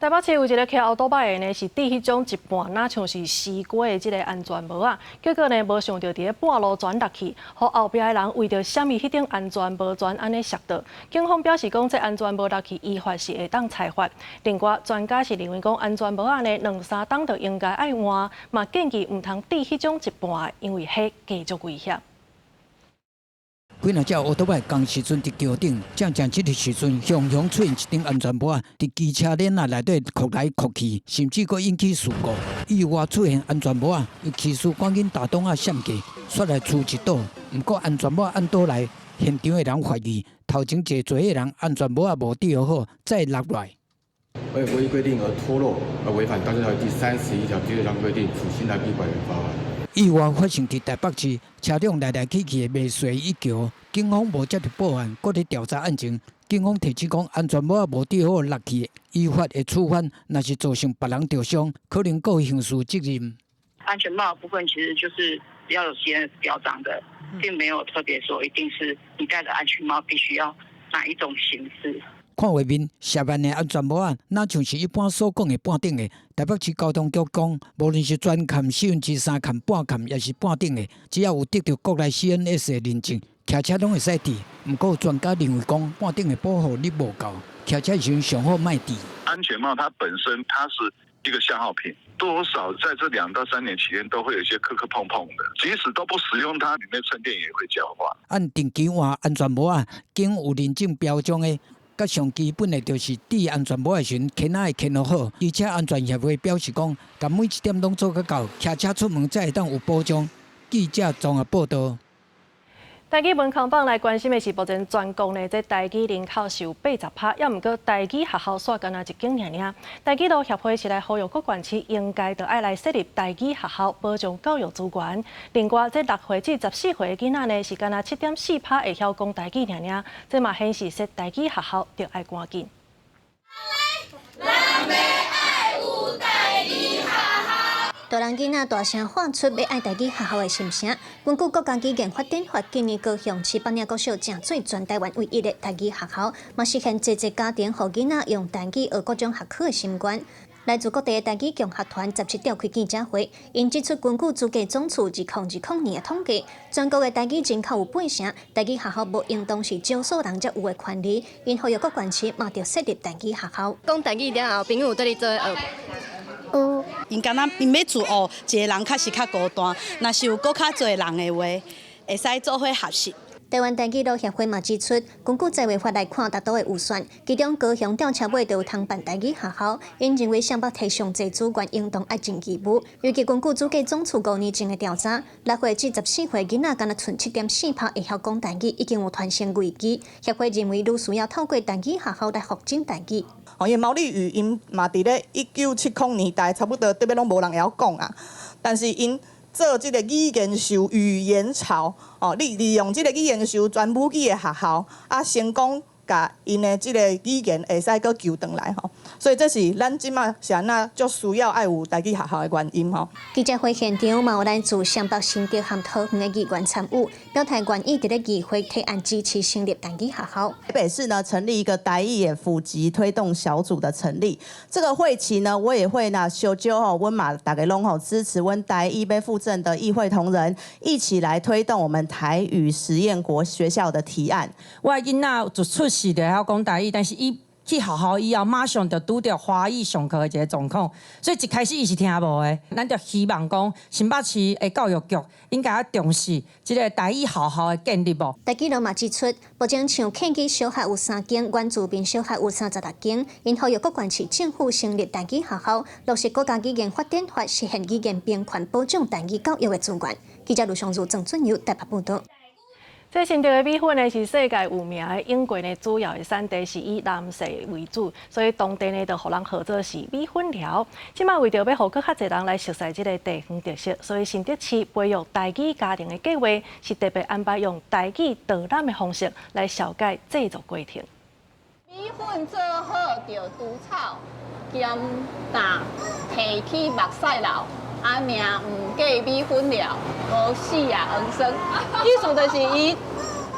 [SPEAKER 1] 台北市有一个騎歐多擺的呢，是戴彼種一半若像是絲瓜的這个安全帽仔，結果呢，無想著佇咧半路旋落去，予後壁的人為著閃伊彼頂安全帽旋按呢摔倒。警方表示講，這安全帽落去依法是會當裁罰。另外，專家是認為講，安全帽仔呢兩三冬就應該愛換，嘛建議毋通戴彼種一半的，因為彼加足危險。
[SPEAKER 5] 幾若隻烏托邦仝時陣佇橋頂，正正這个時陣，雄雄出現一頂安全帽仔，佇機車鏈仔內底扣來扣去，甚至閣引起事故。意外出現安全帽仔，伊騎士趕緊打擋仔閃過，煞來出一倒。毋過安全帽按倒來，現場的人懷疑頭前坐座的人安全帽仔無戴好，再落來。
[SPEAKER 30] 為違規定而脫落，而違反道交條例第31條第2項規定，處新台幣100元罰鍰。
[SPEAKER 5] 意外發生佇台北市，車輛來來去去的麥穗一橋，警方無接到報案，閣咧調查案情，警方提醒講，安全帽仔無戴好落去，依法會處罰。若是造成別人著傷，可能閣有刑事責任。
[SPEAKER 2] 安全帽部分其實就是要有 CNS 標章的，並沒有特別說一定是你戴的安全帽必須要哪一種形式。
[SPEAKER 5] 看畫面，涉案的安全帽仔，若像是一般所講的半頂的。台北市交通局講，無論是全崁、3/4崁、半崁，抑是半頂的，只要有得著國內 CNS 的認證，騎車攏會使戴。毋過專家認為講，半頂的保護力無夠，騎車時上好莫戴。
[SPEAKER 6] 安全帽它本身它是一個消耗品，多少在這2到3年期間都會有一些磕磕碰碰的，即使都不使用它，裡面襯墊也會焦化。
[SPEAKER 5] 按定期換安全帽仔，經有認證標章的。佮上基本的，就是戴安全帽的時陣，肩仔會牽予好。機車安全協會表示講，共每一點攏做甲到，騎車出門才會當有保障。記者綜合報導。
[SPEAKER 1] 台語文康榜來關心的是，目前全國呢，這台語人口是有80%，猶毋過台語學校煞干焦一間爾爾。台語路協會是來呼籲各縣市應該著愛來設立台語學校，保障教育資源。另外，這6歲至14歲的囡仔呢，是干焦7.4%會曉講台語爾爾，這嘛顯示設台語學校著愛趕緊。
[SPEAKER 8] 大人囡仔大聲喊出欲愛台語學校的心聲。根據國家語言發展法，今年高雄市北領國小正做全台灣唯一的台語學校，嘛實現濟濟家庭予囡仔用台語學各種學科的心願。來自各地的台語共學團17召開記者會，𪜶指出根據資計總處2020年的統計，全國的台語人口有八成，台語學校無應當是少數人才有的權利。𪜶呼籲各縣市嘛著設立台語學校。
[SPEAKER 9] 講台語了後，朋友有綴你做伙學。
[SPEAKER 11] 有，𪜶敢若𪜶欲自學一个人確實較孤單，若是有閣較濟人的話，會使做伙學習。
[SPEAKER 8] 台灣台語路協會嘛指出，根據在位法來看，達都會預算，其中高雄吊車尾就有通辦台語學校，𪜶認為雙北提上濟資源，應當愛盡義務。尤其根據主計總處5年前的調查，6歲至14歲囡仔，干焦賰7.4%會曉講台語，已經有傳承危機。協會認為，愈需要透過台語學校來復振台語。
[SPEAKER 12] 哦，因為毛利語𪜶嘛佇咧1970年代，差不多特別攏無人會曉講啊，但是𪜶做這個語言秀、語言潮，哦，利利用這個語言秀全母語的學校，啊，成功共𪜶的這個語言會使閣救轉來吼，所以這是咱這馬是按怎足需要愛有台語學校的原因吼。
[SPEAKER 8] 記者會現場嘛有來自雙北新竹和桃園的議員參與，表態願意佇咧議會提案支持成立台語學校。
[SPEAKER 13] 台北市呢成立一個台語普及推動小組的成立，這個會期呢，我也會呢相招吼，阮嘛大家攏吼支持阮台語欲復振的議會同仁一起來推動我們台語實驗國學校的提案。
[SPEAKER 14] 我的囡仔自出世就會曉講台語，但是伊去學校以後，馬上就拄著華語上課的一个狀況，所以一開始伊是聽無的。咱就希望講新北市的教育局應該要重視這个台語學校的建立無。
[SPEAKER 8] 台語路嘛指出，目前像客家小學有3間，原住民小學有36間，𪜶呼籲各縣市政府成立台語學校，落實國家語言發展法，實現語言平權，保障台語教育的資源。記者盧尚如、鄭俊友台北報導。
[SPEAKER 1] 這新竹的米粉呢是世界有名的，永過呢主要的產地是以南勢為主，所以當地呢就予人號做是米粉寮。這馬為著欲予閣較濟人來熟悉這个地方特色，所以新竹市培育台語家庭的計劃是特別安排用台語導覽的方式來紹介製作過程。
[SPEAKER 22] 米粉做好著除草兼打提起目屎流。啊，命毋過米粉寮，無死啊，黃生。意思就是伊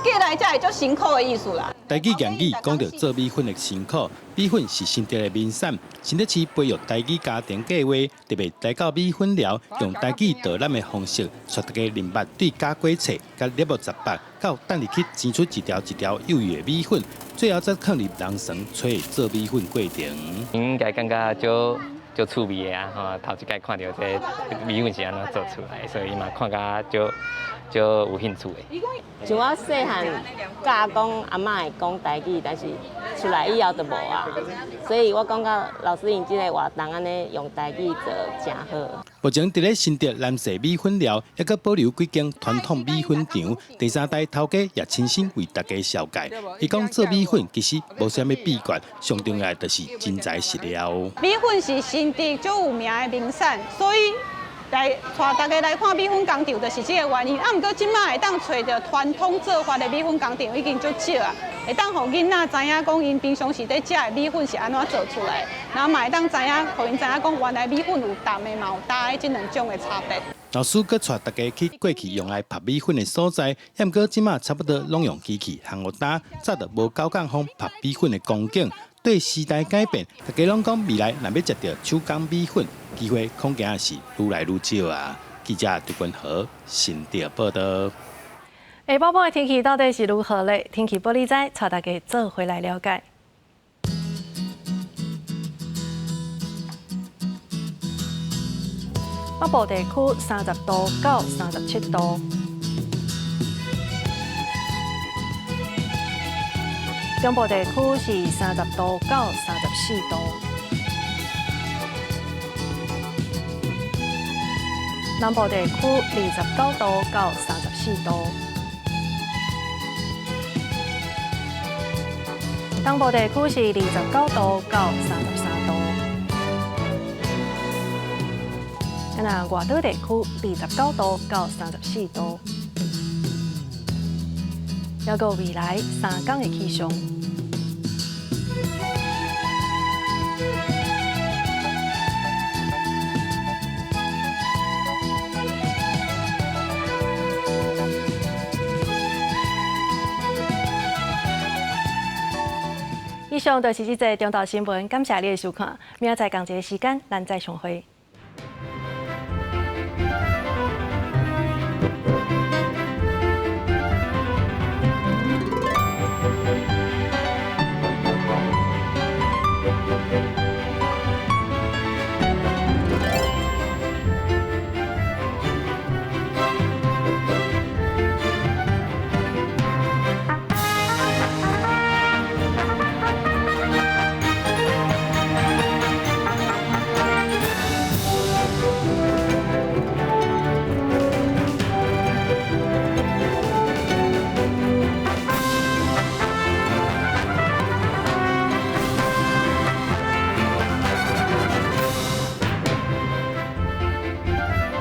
[SPEAKER 22] 過來才會足辛苦的意思啦。
[SPEAKER 25] 台語諺語講著做米粉的辛苦，米粉是新竹的名產。新竹市培育台語家庭計劃，特別來到米粉寮，用台語導覽的方式，帶大家認捌對絞粿切佮捏18，到等入去煎出一條一條幼幼的米粉，最後再囥入籠床吹做米粉過程。
[SPEAKER 31] 應該感覺足足趣味的啊！吼，頭一擺看著這米粉是按怎做出來，所以嘛看甲足足有興趣的。
[SPEAKER 32] 像我細漢教講阿嬤會講台語，但是出來以後就無啊。所以我感覺老師𪜶這个活動按呢用台語做誠好。
[SPEAKER 25] 目前佇咧新竹南勢米粉寮，猶閣保留幾間傳統米粉廠。第三代頭家也親身為大家紹介。伊講做米粉其實無啥物秘訣，上重要的就是真材實料。
[SPEAKER 27] 米粉是新竹足有名的名產，所以來帶大家來看米粉工廠，就是這个原因。啊，毋過這馬會當揣著傳統做法的米粉工廠已經足少啊，會當予囡仔知影講𪜶平常時咧食的米粉是按怎做出來，然後嘛會當知影，予𪜶知影講原來米粉有淡的嘛有焦的這兩種的差別。
[SPEAKER 25] 老師閣帶大家去過去用來曝米粉的所在，毋過這馬差不多攏用機器烘予焦，早就無九降風曝米粉的光景。對時代改變，大家攏講未來若欲食著手工米粉，機會恐驚是愈來愈少啊！記者杜君和新竹報道。
[SPEAKER 1] 下晡晡的天氣到底是如何咧？天氣玻璃仔帶大家做伙來了解。北部地區30度到37度，中部地區是30度到34度，南部地區29度到34度，東部地區是29度到33度。那外島地區29度到34度，猶閣未來3天的氣象。以上就是這節中晝新聞，感謝你的收看，明仔載仝一个時間，咱再相會。